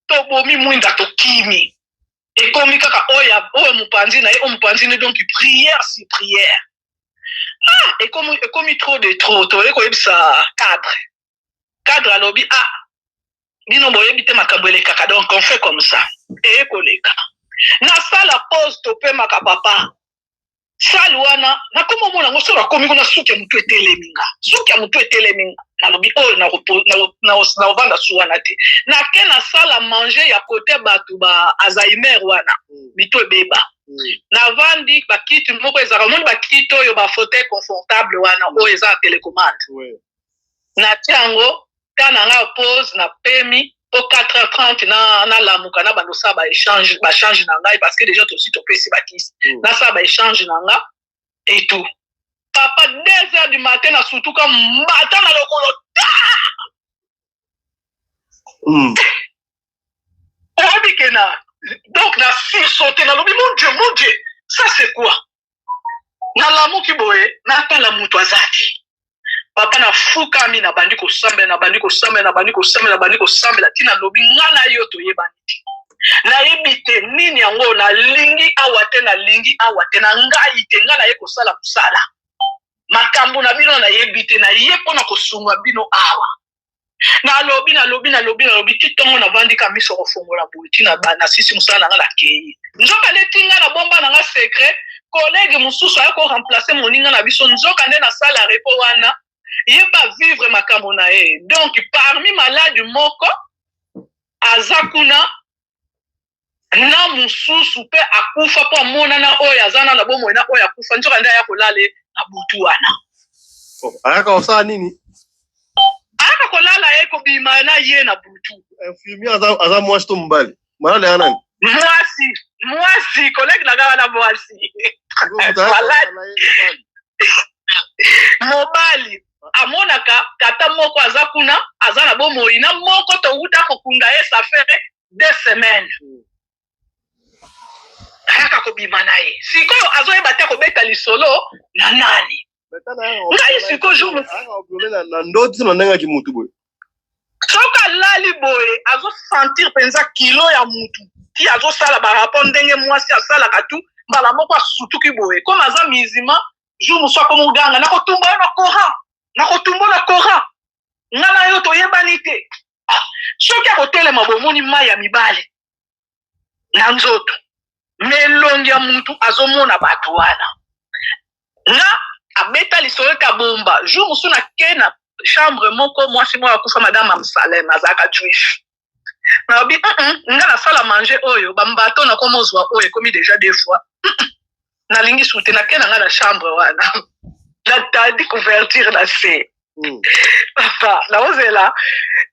Tobomi mwinda, tokimi. Ekomi kaka oyo oyo mopanzi na ye, oyo mopanzi ne. Donc prière sur prière. Ah, ekomi trop de trop. Toye koyebisa cadre. Cadre alobi: "Ah, bino boyebi te makambo elekaka." Donc on fait comme ça, eye koleka nasala pause, topemaka. Papa, salle wana nakoma omona yango. So nakomi kuna, suki ya motu etelemi nga, suki ya motu etelemi nga. Nalobi oyo nakovanda su wana te. Nake nasala manger ya kote bato ba Alzheimer wana, mito ebeba. Navandi bakiti moko ezalaka, omoni bakiti oyo, bafauteuil confortable wana oyo eza na télécommande. Natia yango ta na nga pause, napemi po 4h30 na nalamuka na bando osala baéchange, bachange na ngai, parce que déjà tosi topesi bakisi. Nasala baéchange na nga et tout. Papa, 2 heures du matin, nasutuka mbata na lokolo ta. Oyebi ke na donc na sursauté, nalobi: "Mon Dieu, mon Dieu, ça c'est quoi?" Nalamuki boye, natala, moto aza te. Papa, nafukami, nabandi kosambela, nabandi kosambela, nabandi kosambela, nabandi kosambela ntina. Nalobi: "Nga na yo toyebani te, nayebi te nini yango nalingi awa te, nalingi awa te na ngai te. Ngai naye kosala mosala, makambo na bino nayebi te, naye mpona kosunga bino awa." Nalobi, nalobi, nalobi, nalobi ti ntongo. Navandi ka miso kofongola boye, ti nasisi mosala na nga, nakei. Nzoka nde ti nga nabomba na nga secret, collègue mosusu aya koremplacer moninga na biso. Nzoka nde nasala repos wana, ye mpe avivre makambo na ye. Donc parmi maladi moko aza kuna na mosusu mpe akufa, mpo amonana oyo aza na bomoi na oyo akufa. Nzoka nde aya kolala na butu wana. Oh, ayaka kosala nini? Ayaka kolala ye, kobima na ye na butu. Infirmier aza mwasi to mobali? Malade ya nani? Mwasi, mwasi, collègue na nga wana, mwasi. Moto ayaka Malade. kolala ye, mobali. Mobali amonaka tata moko aza kuna, aza na bomoi, na moko towuta kokunda ye, ça fait 2 semaines. Ayaka kobima na ye. Sikoyo azoyeba te akobeta lisolo na nani. Mais tala, ayaka Ngai sikoyo jour ayaka kovioler na ndoti na ndenge yaki mutu boye? Soki alali boye, azosentir mpenza kilo ya mutu, ti azosala barapport ndenge mwasi asalaka tu. Mbala moko asutuki boye, comme aza musulman, jour mosusu akomoganga: "Nakotumba yo na Coran, nakotumba yo na Coran, nga na yo toyebani te." Ah, soki akotelema, bomoni mai ya mibale na nzoto, me elongi ya mutu azomona bato wana. Nga abeta lisolo ete abomba. Jour mosusu nake na chambre moko, mwasi moko akufa, madame Amsalem, azalaka juif. Nalobi: Nga nasala manger oyo, bambato nakomozwa oyo ekomi déjà deux fois, nalingi su te." Nake na nga na chambre wana, natandi couverture na se. Papa, naozela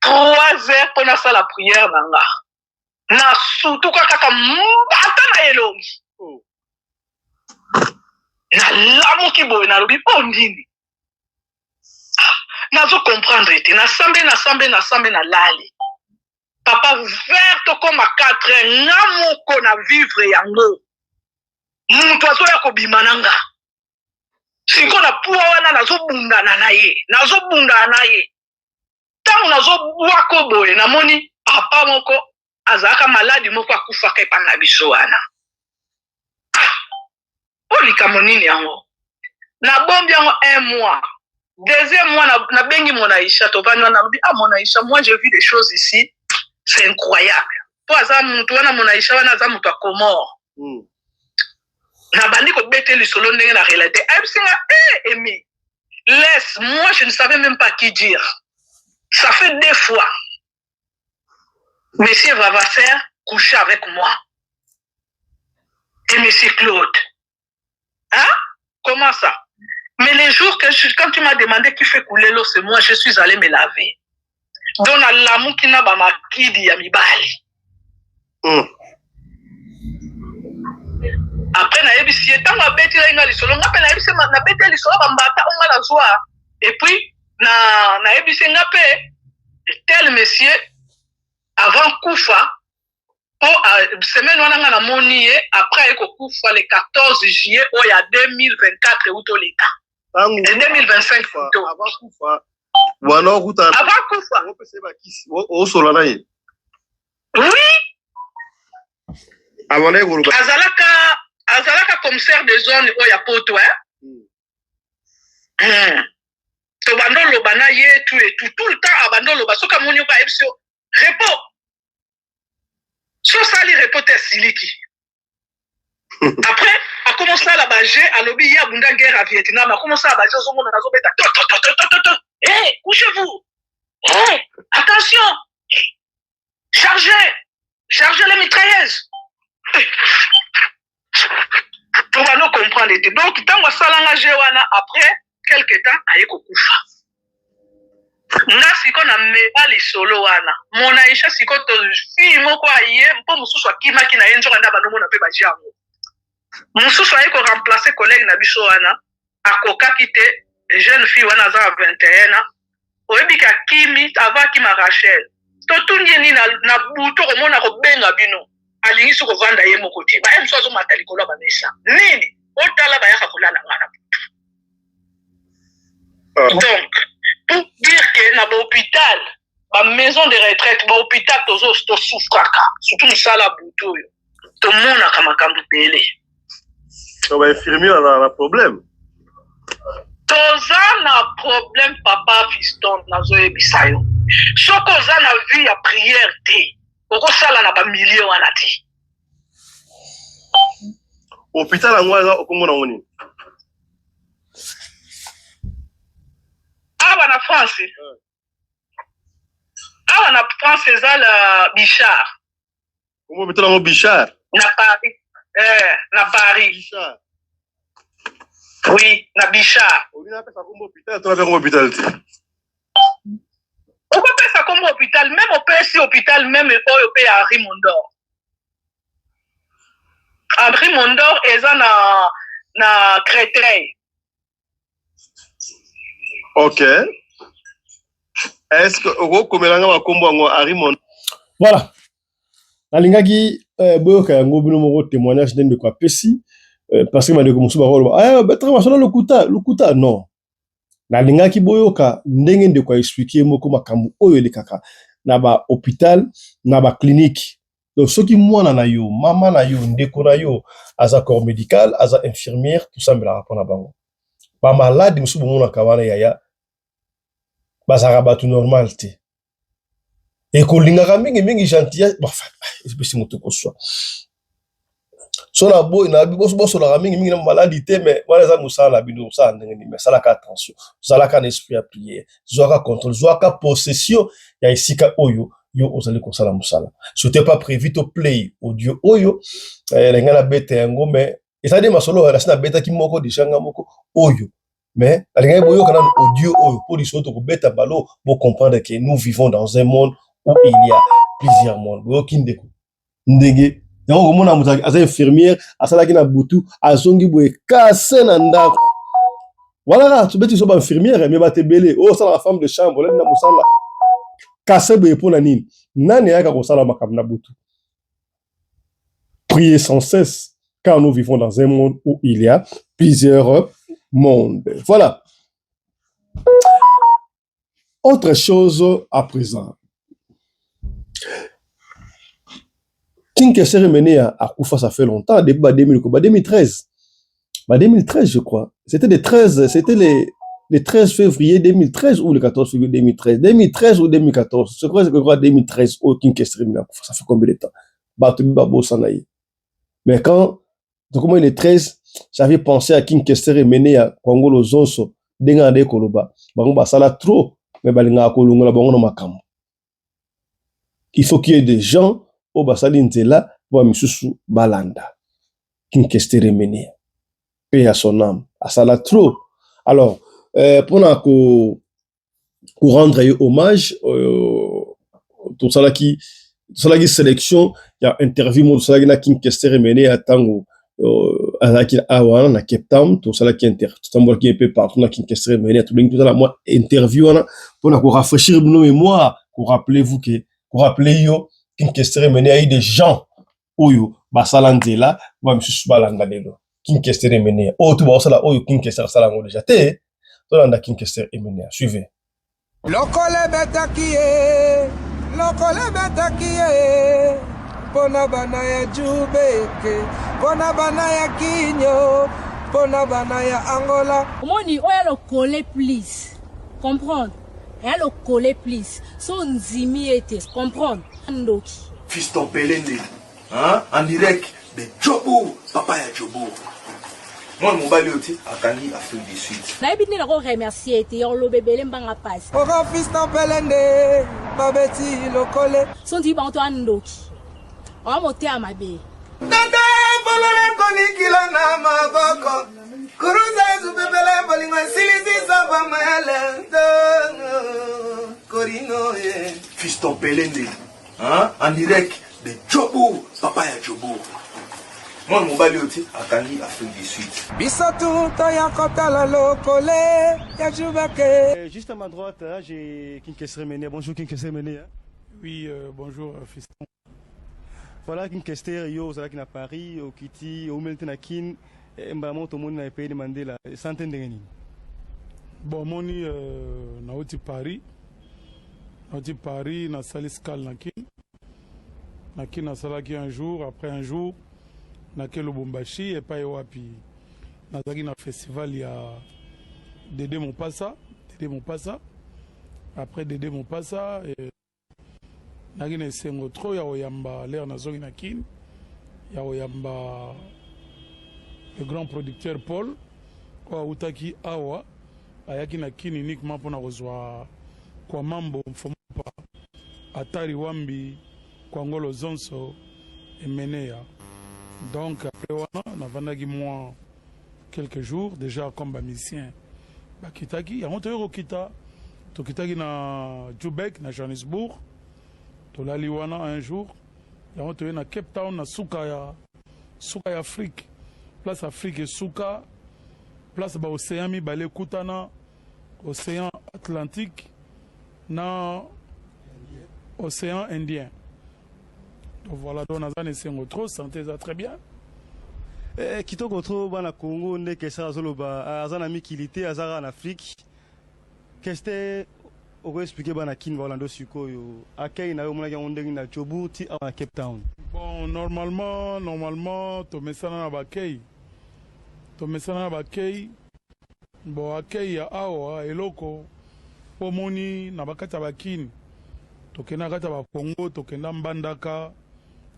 3 heures mpo nasala prière na nga, nasutuka kaka mbata na elongi. Nalamuki boye, nalobi: "Mpo nini?" Ah, nazo comprendre te. Nasambe, nasambe, nasambe, nalali. Papa, vers tokóma 4 heures, nga moko na vivre yango, moto azoya kobima na nga. Sikoyo na puwa wana nazobundana na ye, nazobundana na ye. Ntango nazobwako boye, namoni papa moko azalaka maladi moko, akufaka epai na biso wana. Ah, oyo likambo nini yango? Nabombi yango un mois. Deuxième mois, nabengi Monaisha, tovandi wana, nalobi: "Ah, Monaisha, moi j'ai vu des choses ici, c'est incroyable." Mpo aza mutu wana, Monaisha wana aza moto ya Comore. Nabandi kobeta lisolo ndenge na relater, ayebisi nga: "E emi Laisse, moi je ne savais même pas qui dire. Ça fait deux fois. Monsieur Vavasser couchait avec moi. Et Monsieur Claude. Hein? Comment ça? Mais les jours que je, quand tu m'as demandé qui fait couler l'eau, c'est moi, je suis allé me laver. Donc, nalamuki na bamakidi ya mibali. Après nayebisi ye ntango abetelaki nga lisolo, nga mpe nayebisi nabeteli lisolo bambata oyo nga nazwa. Et puis na nayebisi nga mpe tel monsieur avant kufa po semaine wana nga namoni ye après aye kokufa le 14 juillet oyo ya 2024 euti oleka. Ntango 2025 plutôt. Avant kufa wana okutana Avant kufa. Opesa ye bakisi, osola na ye. Oui. Abandaki koloba. Azalaka commissaire de zone oyo ya poto, hein? Tobanda oloba na ye tout et tout, tout le temps abanda oloba soki amoni yo ayebisi yo repos. So osali repos te asiliki. Après akoma osala baje, alobi ye abunda guerre ya Vietnam, akoma osala baje, ozomona nazobeta to to to to to to. Hey, couchez-vous. Hey, attention. Chargez. Chargez les mitrailleuses. Tobanda comprendre te. Donc ntango asalanga je wana après quelque temps aye kokufa. Nga siko na mema lisolo wana mona Aisha siko to fille moko aye mpo mosusu akimaki na ye nzoka nda bandomona mpe baje yango mosusu aye koremplacer collègue na biso wana akokaki te. Jeune fille wana aza na 21 ans, oyebi ke akimi avant akima Rachel totundi ye nini na butu komona kobenga bino alingi so kovanda ye moko te, baye mosusu azomata likolo ya bamesa nini otala bayaka kolala nga na butu. Donc pour dire que na bahôpital, bamaison de retraite, bahôpital tosouffraka surtout mosala butu oyo tomonaka makambo ebele. Bainfirmier na problème. Toza na problème, papa Fiston. Nazoyebisa yo, soki oza na vie ya prière te, okosala na bamilieu wana te. Hôpital yango aza okomona yango nini? Awa na France, awa na France eza la Bichard. Kombo hôpital yango Bichard? Na Paris, na Paris. Bichard. Oui, na Bichard. Olingi napesa kombo hôpital to napesa kombo hôpital te? Okopesa kombo hôpital, même opesi hôpital même oyo mpe ya Henri Mondor. Henri Mondor eza na Créteil. Ok, est ce que okokomelanga bakombo yango Henri Mondor? Voilà, nalingaki boyoka yango bino moko, témoignage nde ndeko apesi, parce que bandeko mosusu bakoloba betaka masolo lokuta lokuta. Non, nalingaki boyoka ndenge ndeko aexpliquer moko makambo oyo elekaka na bahôpital, na baclinique. Donc soki mwana na yo, mama na yo, ndeko na yo aza corps médical, aza infirmière, tosambelaka mpona bango. Bamaladi mosusu bomonaka wana, yaya, bazalaka bato normal te. Ekolingaka mingimingi gentillesse, enfin epesi moto koswa so na boyi na bosolaka mingimingi na maladi te. Mais wana eza mosala na bino, mosala ndenge nini? Mais salaka attention, zalaka na esprit ya prière, zwaka contrôle, zwaka possession ya esika oyo yo ozali kosala mosala. C'était pas prévu to play audio oyo, na ngai nabeta yango, mais ezali nde masolo nasi nabetaki moko déjà nga moko oyo, mais alingaki boyoka nanu audio oyo mpo lisolo tokobeta balo bocomprendre que nous vivons dans un monde où il y a plusieurs mondes. Boyoki ndeko ndenge yango komona moto aza infirmière asalaki na butu, azongi boye kase na ndako wana kaka tobeti so bainfirmière, mais bato ebele oyo osalaka femme de chambre, olali na mosala kase boye mpo na nini? Nani ayaka kosala makambo na butu? Priez sans cesse, car nous vivons dans un monde où il y a plusieurs mondes. Voilà. Autre chose à présent, King Kester Emeneya akufa, ça fait longtemps, depuis 2000, 2013. 2013, je crois. C'était les 13, c'était les 13 février 2013 ou le 14 février 2013. 2013 ou 2014. Je crois 2013, au King Kester Emeneya akufa. Ça fait combien de temps? Bato babosana ye. Mais quand, donc moi, le 13, j'avais pensé à King Kester Emeneya, Kongolo Zonso. Ndenge nandeki koloba, bango basala trop, mais balingaka kolongola bango na makambo. Il faut qu'il y ait des gens oyo basali nzela mpo bamisusu balanda. King Kester Emeneya, paix à son âme, asala trop. Alors mpona ko rendre ye hommage, tosalaki sélection ya interview moko tosalaki na King Kester Emeneya ntango azalaki awa na Cape Town. Tosalaki, totambolaki mpe partout na King Kester Emeneya. Tolingi tozala mwa interview wana mpona korafraîchir bino mémoire, korappeler vous que, korappeler yo, King Kester Emeneya a eu des gens oyo basala nzela, bamisusu balanda lelo. King Kester Emeneya oyo to baosala oyo King Kester asala yango déjà te. Tolanda King Kester Emeneya, suivez. Lokola ebetaki ye, lokola ebetaki ye, mpona bana ya Jubeke, mpona bana ya Kinyo, mpona bana ya Angola. Omoni oyo lokole, please comprendre, eya lokole, please. So ndimi ete comprendre ndoki. Fiston Pelende, hein? En direct de Jobourg, papa ya Jobourg. Mwana mobali oyo ti akangi Afrique du Sud. Nayebi nde nako remercier ete ya oloba ebele, mbanga pasi. Ora Fiston Pelende, babeti lokole. So ndimi bango to ya ndoki, oya motema mabe. Tata bolole kolikila na maboko kuruza ezupepele bolingo esilisi bamayele korino ye. Fiston Pelende, hein? En direct de Jobourg, papa ya Jobourg. Mwana mobali oyo ti akangi Afrique du Sud. Biso tu toya kotala lokole ya Jubeke. Juste à ma droite, hein, j'ai King Kester Emeneya. Bonjour King Kester Emeneya. Oui, bonjour fiston. Voilà King Kester, yo ozalaki na Paris, okiti, oumeli te na Kin, mbala moko tomoni na epeyeli Mandela. Santé ndenge nini? Bon, moni nauti Paris. Nauti Paris, nasali escale na Kin. Na Kin nasalaki un jour, après un jour nake Lubumbashi epai wapi nazalaki na festival ya Dede Mopasa, Dede Mopasa. Après Dede Mopasa, naki na esengo trop ya koyamba l'heure nazongi na Kin, ya koyamba le grand producteur Paul oyo awutaki awa, ayaki na Kin uniquement mpona kozwa Kwamambo Mfomopa Atari Wambi Kwangolo Zonso Emeneya. Donc après wana navandaki mwa quelques jours déjà comme bamusicien bakitaki yango, toyei kokita, tokitaki na Jubek na Johannesburg, tolali wana un jour, yango toyei na Cape Town, na suka ya Afrique, place Afrique esuka, place baocéan mibale ekutana, océan Atlantique na océan Indien. Donc voilà, donc naza na esengo trop, santé eza très bien. Kitoko trop bana Congo nde Kester azoloba, aza na mikili te, aza kaka na Afrique. Kester, okoexpliquer bana Kini baolanda sikoyo akei na yo, omonaki yango ndenge na Jobourg ti awa na Cape Town? Bon, normalement tomesana na bakei, tomesana na bakei. Bon, akei ya awa eloko mpo omoni na bakati ya bakini, tokenda na kati ya Bakongo, tokenda Mbandaka,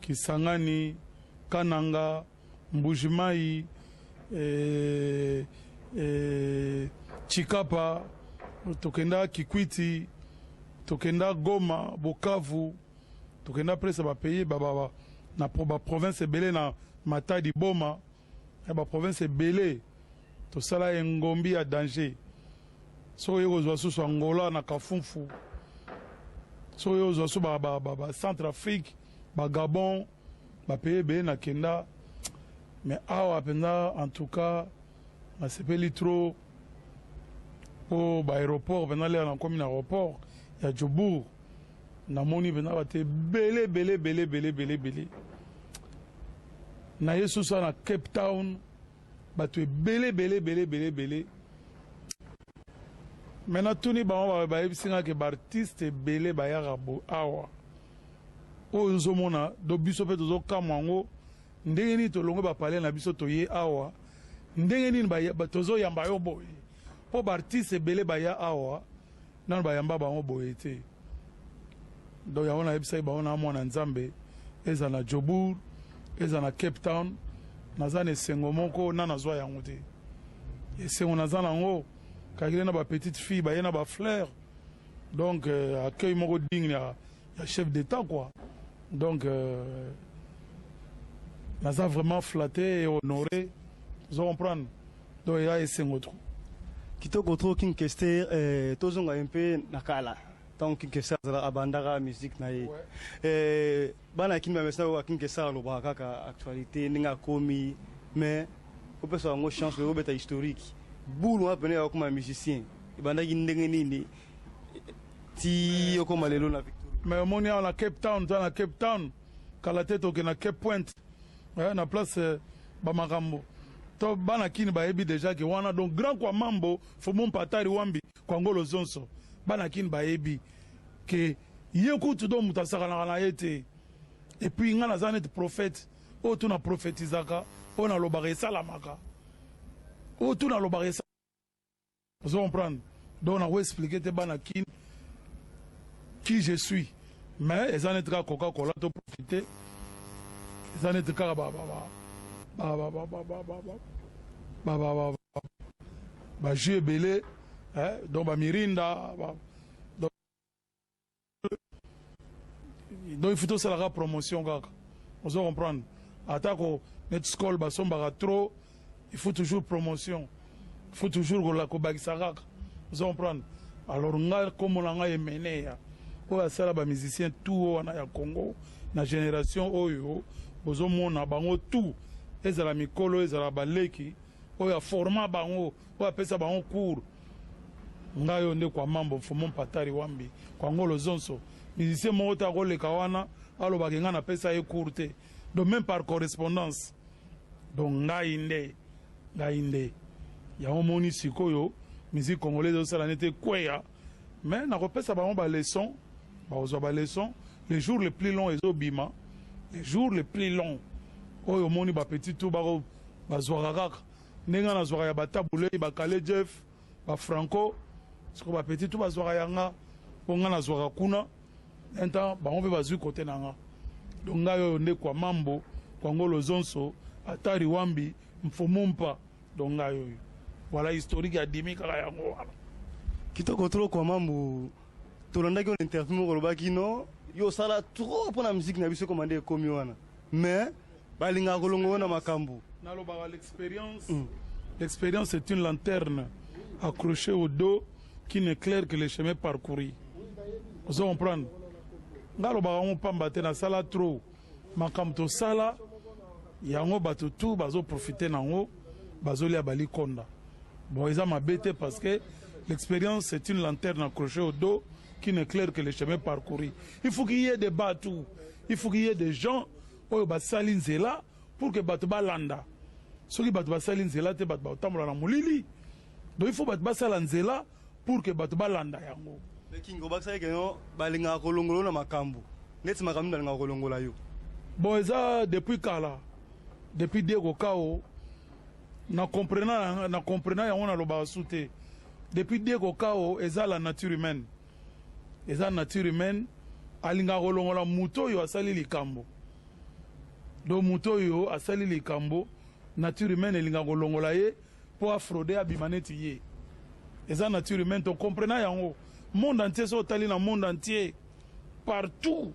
Kisangani, Kananga, Mbujimai, Chikapa, tokenda Kikwiti, tokenda Goma, Bukavu, tokenda presque bapays na baprovince ebele, na Matadi, Boma, na baprovince ebele tosala engombi ya danger. Soki oye kozwa susu Angola na Kafunfu, soki oye kozwa su bacentre Afrique, bagabon, bapays ebele nakenda. Mais awa mpenza, en tout cas nasepeli trop mpo baaéroport mpenza, l'heure nakomi na aéroport ya Jobourg, namoni mpenza bato ebele ebele ebele ebele ebele ebele. Naye susu na Cape Town, bato ebele ebele ebele ebele ebele. Me natuni bango, bayebisi nga ke baartiste ebele bayaka awa oyo ozomona. Do biso mpe tozokamwa yango ndenge nini tolongwe bapale na biso, toye awa, ndenge nini tozoyamba yo boye, mpo baartiste ebele baya awa nano bayamba bango boye te. Donc yango nayebisaki bango na mwana Nzambe, eza na Jobourg, eza na Cape Town, naza na esengo moko na nazwa yango te. Esengo naza nango. Calcule na ba petite fille baye na ba fleurs. Donc euh, accueil moko digne ya, ya chef d'état quoi. Donc euh, naza vraiment flatté et honoré. Ozo comprendre? Donc ya esengo trop. Kitoko trop King Kester eh, tozonga un peu na kala ntango King Kester azala abandaka musique na ye eh, bana Kin bamesana koyoka King Kester alobaka kaka actualité ndenge akomi mais opesa bango chance obeta historique bulu wana pene ya okoma musicien ebandaki ndenge nini ti okoma lelo na Victoria? Mais omoni awa na Cape Town, toza na Cape Town kala te tokende na Cape Point eh, na place eh, bamakambo to bana kini bayebi deja ke wana donc grand kwa mambo fomo mpatari wambi kwa ngolo zonso bana kini bayebi ke ye kutu donc moto asakanaka na ye te. Et puis nga naza neti prophète oyo tu na prophétisaka oyo nalobaka esalamaka oyo tu nalobaka esalamaka. Ozo comprendre? Donc nako expliquer te bana kin qui je suis. Mais eza neti kaka Coca Cola to profiter. Eza neti kaka ba ba ba ba ba ba ba ba ba ba ba ba ba jus ebele eh donc ba mirinda ba donc donc il faut tosalaka promotion kaka ozo comprendre atako net skol basombaka trop il faut toujours promotion il faut toujours kobakisa kaka ozo comprendre alors nga kombo na ngai emeneya oyo asala ba musicien tout wana ya Congo na génération oyo bozomona bango tout ezala mikolo ezala baleki oyo aforma bango oyo apesa bango cours Ngai oyo nde kwa mambo mfumu mpatari wambi kwa ngolo zonso musicien moko te akoleka wana aloba ke ngai napesa ye cours te donc même par correspondance donc ngai nde ngai nde yango moni sikoyo musique congolaise ezosala nete ekweya mais nakopesa bango ba leçon bakozwa ba leçon le jour le plus long ezobima le jour le plus long oyo omoni ba petit tout bako bazwaka kaka ndenge nga nazwaka ya ba Tabu Ley ba Kale Jeff ba Franco siko ba petit tout bazwaka ya nga po nga nazwaka kuna un temps bango mpe bazwi kote na nga donc ngai oyo nde kwa mambo kwa ngolo zonso atari wambi mfumumpa donc ngai oyo voilà historique ya dimi kaka yango wana. Kitoko trop kwa mambo tolandaki yo na interview moko olobaki non yo osala trop mpo na musique na biso ekoma nde ekomi wana mais balingaka kolongo yo na makambo. Nalobaka l'experience mm. L'expérience est une lanterne accrochée au dos qui n'éclaire que le chemin parcouru. Ozo comprendre? Nga alobaka yango pamba te nasala trop makambo tosala yango bato tout bazo profiter nango bazolia balikonda. Bon eza mabe te parce que l'expérience c'est une lanterne accrochée au dos qui n'éclaire que le chemin parcouru. Il faut qu'il y ait des bateaux, il faut qu'il y ait des gens oyo basali nzela pour que bato balanda. Soki bato basali nzela te bato bakotambola na molili. Donc il faut bato basala nzela pour que bato balanda yango. Mais King obakisaki ke no balingaka kolongola yo na makambo neti makambo nini balingaka kolongola yo? Bon eza depuis kala depuis Diego Kao na comprena na comprena yango nalobaka su te depuis Diego Kao eza la nature humaine eza nature humaine alingaka kolongola moto oyo asali likambo donc moto oyo asali likambo nature humaine elingaka kolongola ye mpo afraude abima neti ye eza nature humaine to comprena yango monde entier so otali na monde entier partout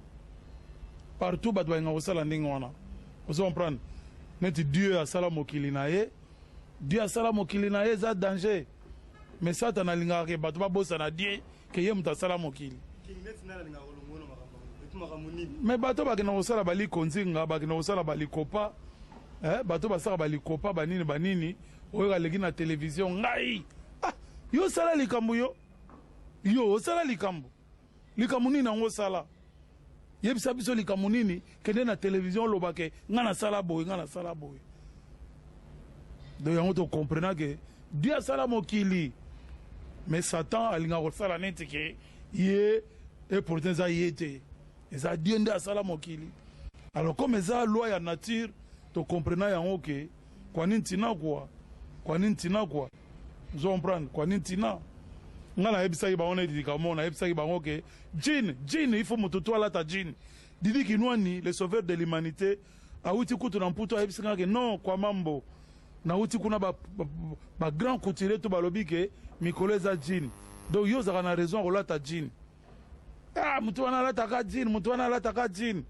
partout bato balingaka kosala ndenge wana ozo comprendre neti Dieu asala mokili na ye Dieu asala mokili na ye eza danger mais Satan alingaka ke bato babosana Dieu ke ye moto asala mokili mais bato bakenda kosala balikonzinga bakenda kosala balikopa eh, bato basala balikopa banini banini oyo aleki na television ngai ah, yo osala likambo yo yo osala likambo likambo nini yango osala yebisa biso likambo nini kende na television oloba ke ngai nasala boye ngai nasala boye donc yango tocomprena ke dieu asala mokili mais satan alingaka kosala neti ke ye e pourtant eza ye te eza dieu nde asala mokili alors comme eza loi ya nature tocomprena yango ke kwa nini ntina kwa kwa nini ntina kwa ozo comprendre kwa nini ntina nga nayebisaki bango neti likambo nayebisaki bango ke jean jean il faut moto to alata jean Didi Kinwani le sauveur de l'humanité awuti kutu na mputu ayebisi nga ke non kwa mambo nawuti kuna ba, ba, ba grand couturier to balobi ke Mikolo eza jean. Donc yo ozalaka na raison ya kolata jean. Ah, moto wana alataka jean, moto wana alataka jean.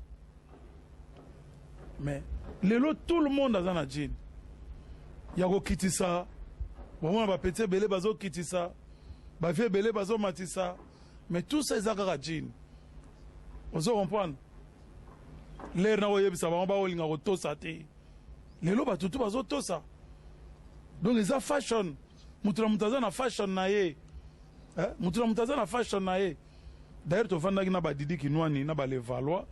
Mais lelo tout le monde aza na jean. Ya kokitisa, bamona ba petit ebele bazokitisa, ba vieux ebele bazomatisa, mais tout ça eza kaka jean. Ozo comprendre? L'heure na koyebisa bango bakolinga kotosa te. Lelo bato tout bazotosa. Donc eza fashion. Moto na moto aza na fashion na ye. Eh? Moto na moto aza na fashion na ye. D'ailleurs tovandaki na ba Didi Kinwani na ba Levallois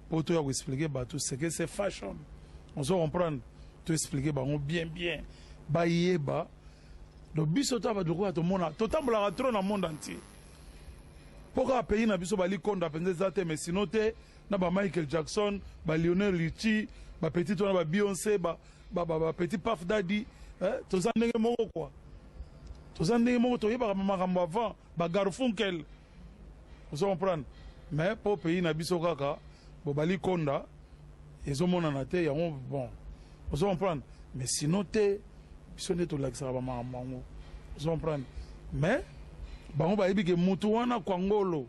po toya ko expliquer bato ce que c'est fashion. Ozo comprendre? To expliquer bango bien bien. Bayeba. Donc biso to bato lokola tomona totambolaka trop na monde entier. Po kaka pays na biso balikonda mpenza eza te mais sinon te na ba Michael Jackson, ba Lionel Richie, ba petit wana ba Beyoncé, ba ba ba, ba petit Puff Daddy, eh, toza ndenge moko quoi. Toza ndenge moko toyebaka makambo avant ba Garfunkel. Ozo comprendre? Mais po pays na biso kaka bo bali konda ezomonana te yango bon. Ozo comprendre? Mais sinon te biso nde tolakisaka ba makambo yango. Ozo comprendre? Mais bango bayebi ke mutu wana kwangolo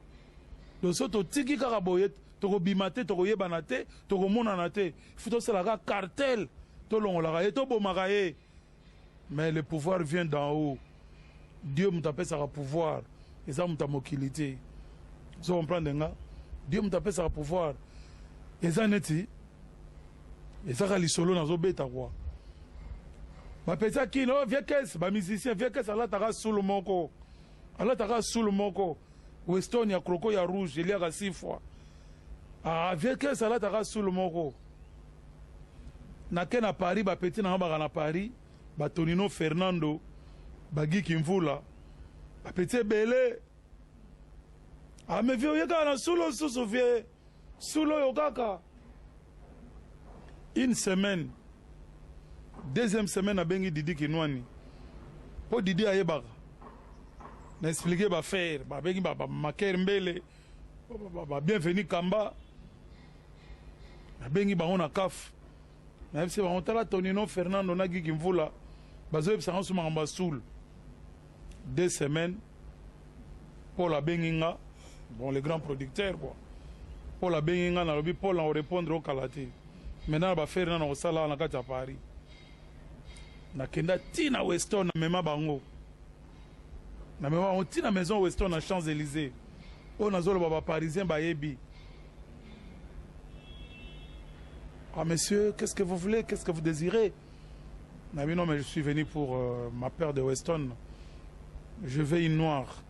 donc soki totiki kaka boye tokobima te, tokoyebana te, tokomonana te. Faut tosalaka cartel, tolongolaka ye, tobomaka ye. Mais le pouvoir vient d'en haut. Dieu moto apesaka pouvoir, eza moto ya mokili te. Ozo comprendre nga? Dieu moto apesaka pouvoir. Eza neti ezaka lisolo nazobeta quoi. Bapesa kino oh, vieux caisse, ba musicien vieux caisse alataka sulu moko. Alataka sulu moko. Weston ya croco ya rouge eliaka six fois. Ah vieux caisse alataka sulu moko. Nake na Paris ba petit na baka na Paris, ba Tonino Fernando, ba Guy Kimvula, ba petit ebele. Ah mais vieux oyeka na solo susu vieux. Solo yo kaka. Une semaine. Deuxième semaine abengi Didi Kinwani. Po Didi ayebaka. Na expliquer ba faire, ba bengi ba, ba Maker Mbele, ba, ba, ba Bienvenu Kamba. Nabengi bango na CAF. Nayebisi bango tala Tonino Fernando na Guy Kimvula bazoyebisa nga so makambo ya soul. Deux semaines Paul abengi nga, bon le grand producteur quoi. Paul abengi nga nalobi Paul na répondre okala te. Maintenant na ba faire na kosala na kati ya Paris. Nakenda ti na Weston na mema bango. Na mema bango ti na maison Weston na Champs-Élysées. Oyo nazoloba ba Parisiens bayebi. Ah monsieur, qu'est-ce que vous voulez? Qu'est-ce que vous désirez? Nabi non mais je suis venu pour euh, ma paire de Weston. Je veux une noire.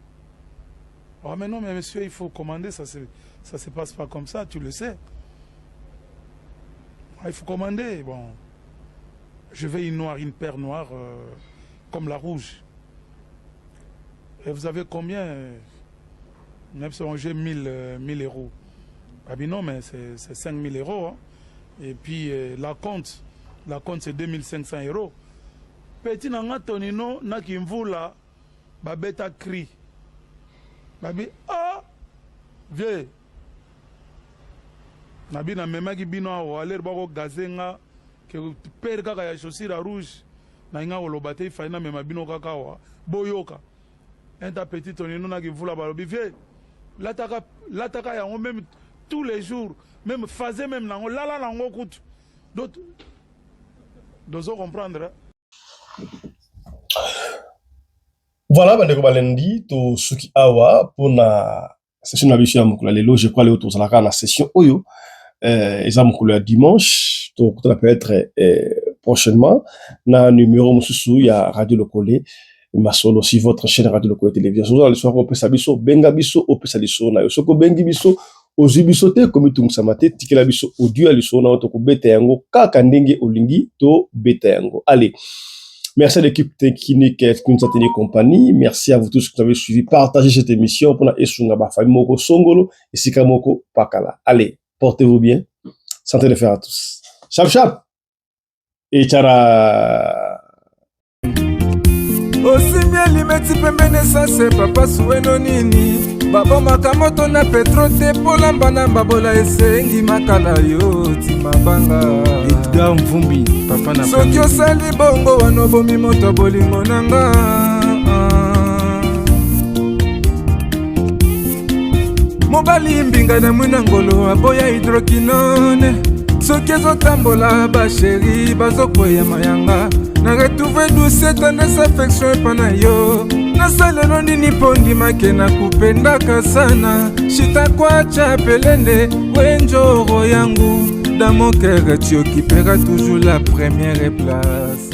Ah mais non mais monsieur, il faut commander, ça se ça se passe pas comme ça, tu le sais. Ah, il faut commander. Bon, je veux une noire, une paire noire euh, comme la rouge. Et vous avez combien? J'ai 1000, 1000 euros. Ah non, mais c'est 5000 euros. Hein. Et puis euh, la compte, la compte c'est 2500 euros. Petit nanga Tonino na Kimvula babeta cri. Babi ah vieux. Nabi na memaki bino awa aller bako gazer nga ke père kaka ya chaussure ya rouge na nga koloba te ifai na mema bino kaka awa boyoka. Un ta petit Tonino na Kimvula balobi vieux lataka lataka yango même tous les jours même phase même nango lala nango kutu donc dozo comprendre. Voilà bandeko balendi tosuki awa mpona session na biso ya mokolo ya lelo. Je crois lelo tozalaka na session oyo eh, eza mokolo ya dimanche. Tokutana peut-être eh, prochainement na numéro mosusu ya Radio Lokole Masolo si votre chaîne Radio Lokole Télévision. Soki oza na lisolo opesa biso, benga biso, opesa lisolo na yo. Soki obengi biso ozwi biso te, komitungisama te, tikela biso audio ya lisolo na yo, tokobeta yango kaka ndenge olingi tobeta yango. Allez, merci à l'équipe technique Kunza Télé Compagnie. Merci à vous tous qui nous avez suivi. Partagez cette émission pour esunga ba famille moko songolo esika moko pakala. Allez, portez-vous bien. Santé de fer à tous. Chap chap. Et tchara. Osimbi elimeti pembeni esase papa suweno nini babomaka moto na petro te polamba na mbabola esengi makala yo ti mabanga Edgar Mvumbi papa na soki osali bongo wana obomi moto bolingo na nga. Mobali mbinga na mwina ngolo aboya hydroquinone. Soki ezotambola basheri bazokweya mayanga. Na retrouve douce tendresse affection epa na yo. Nasalelo nini mpo ndimake nakupendaka sana. Shitakwacha pelende wenjoro yangu. Dans mon cœur tu occuperas toujours la première place.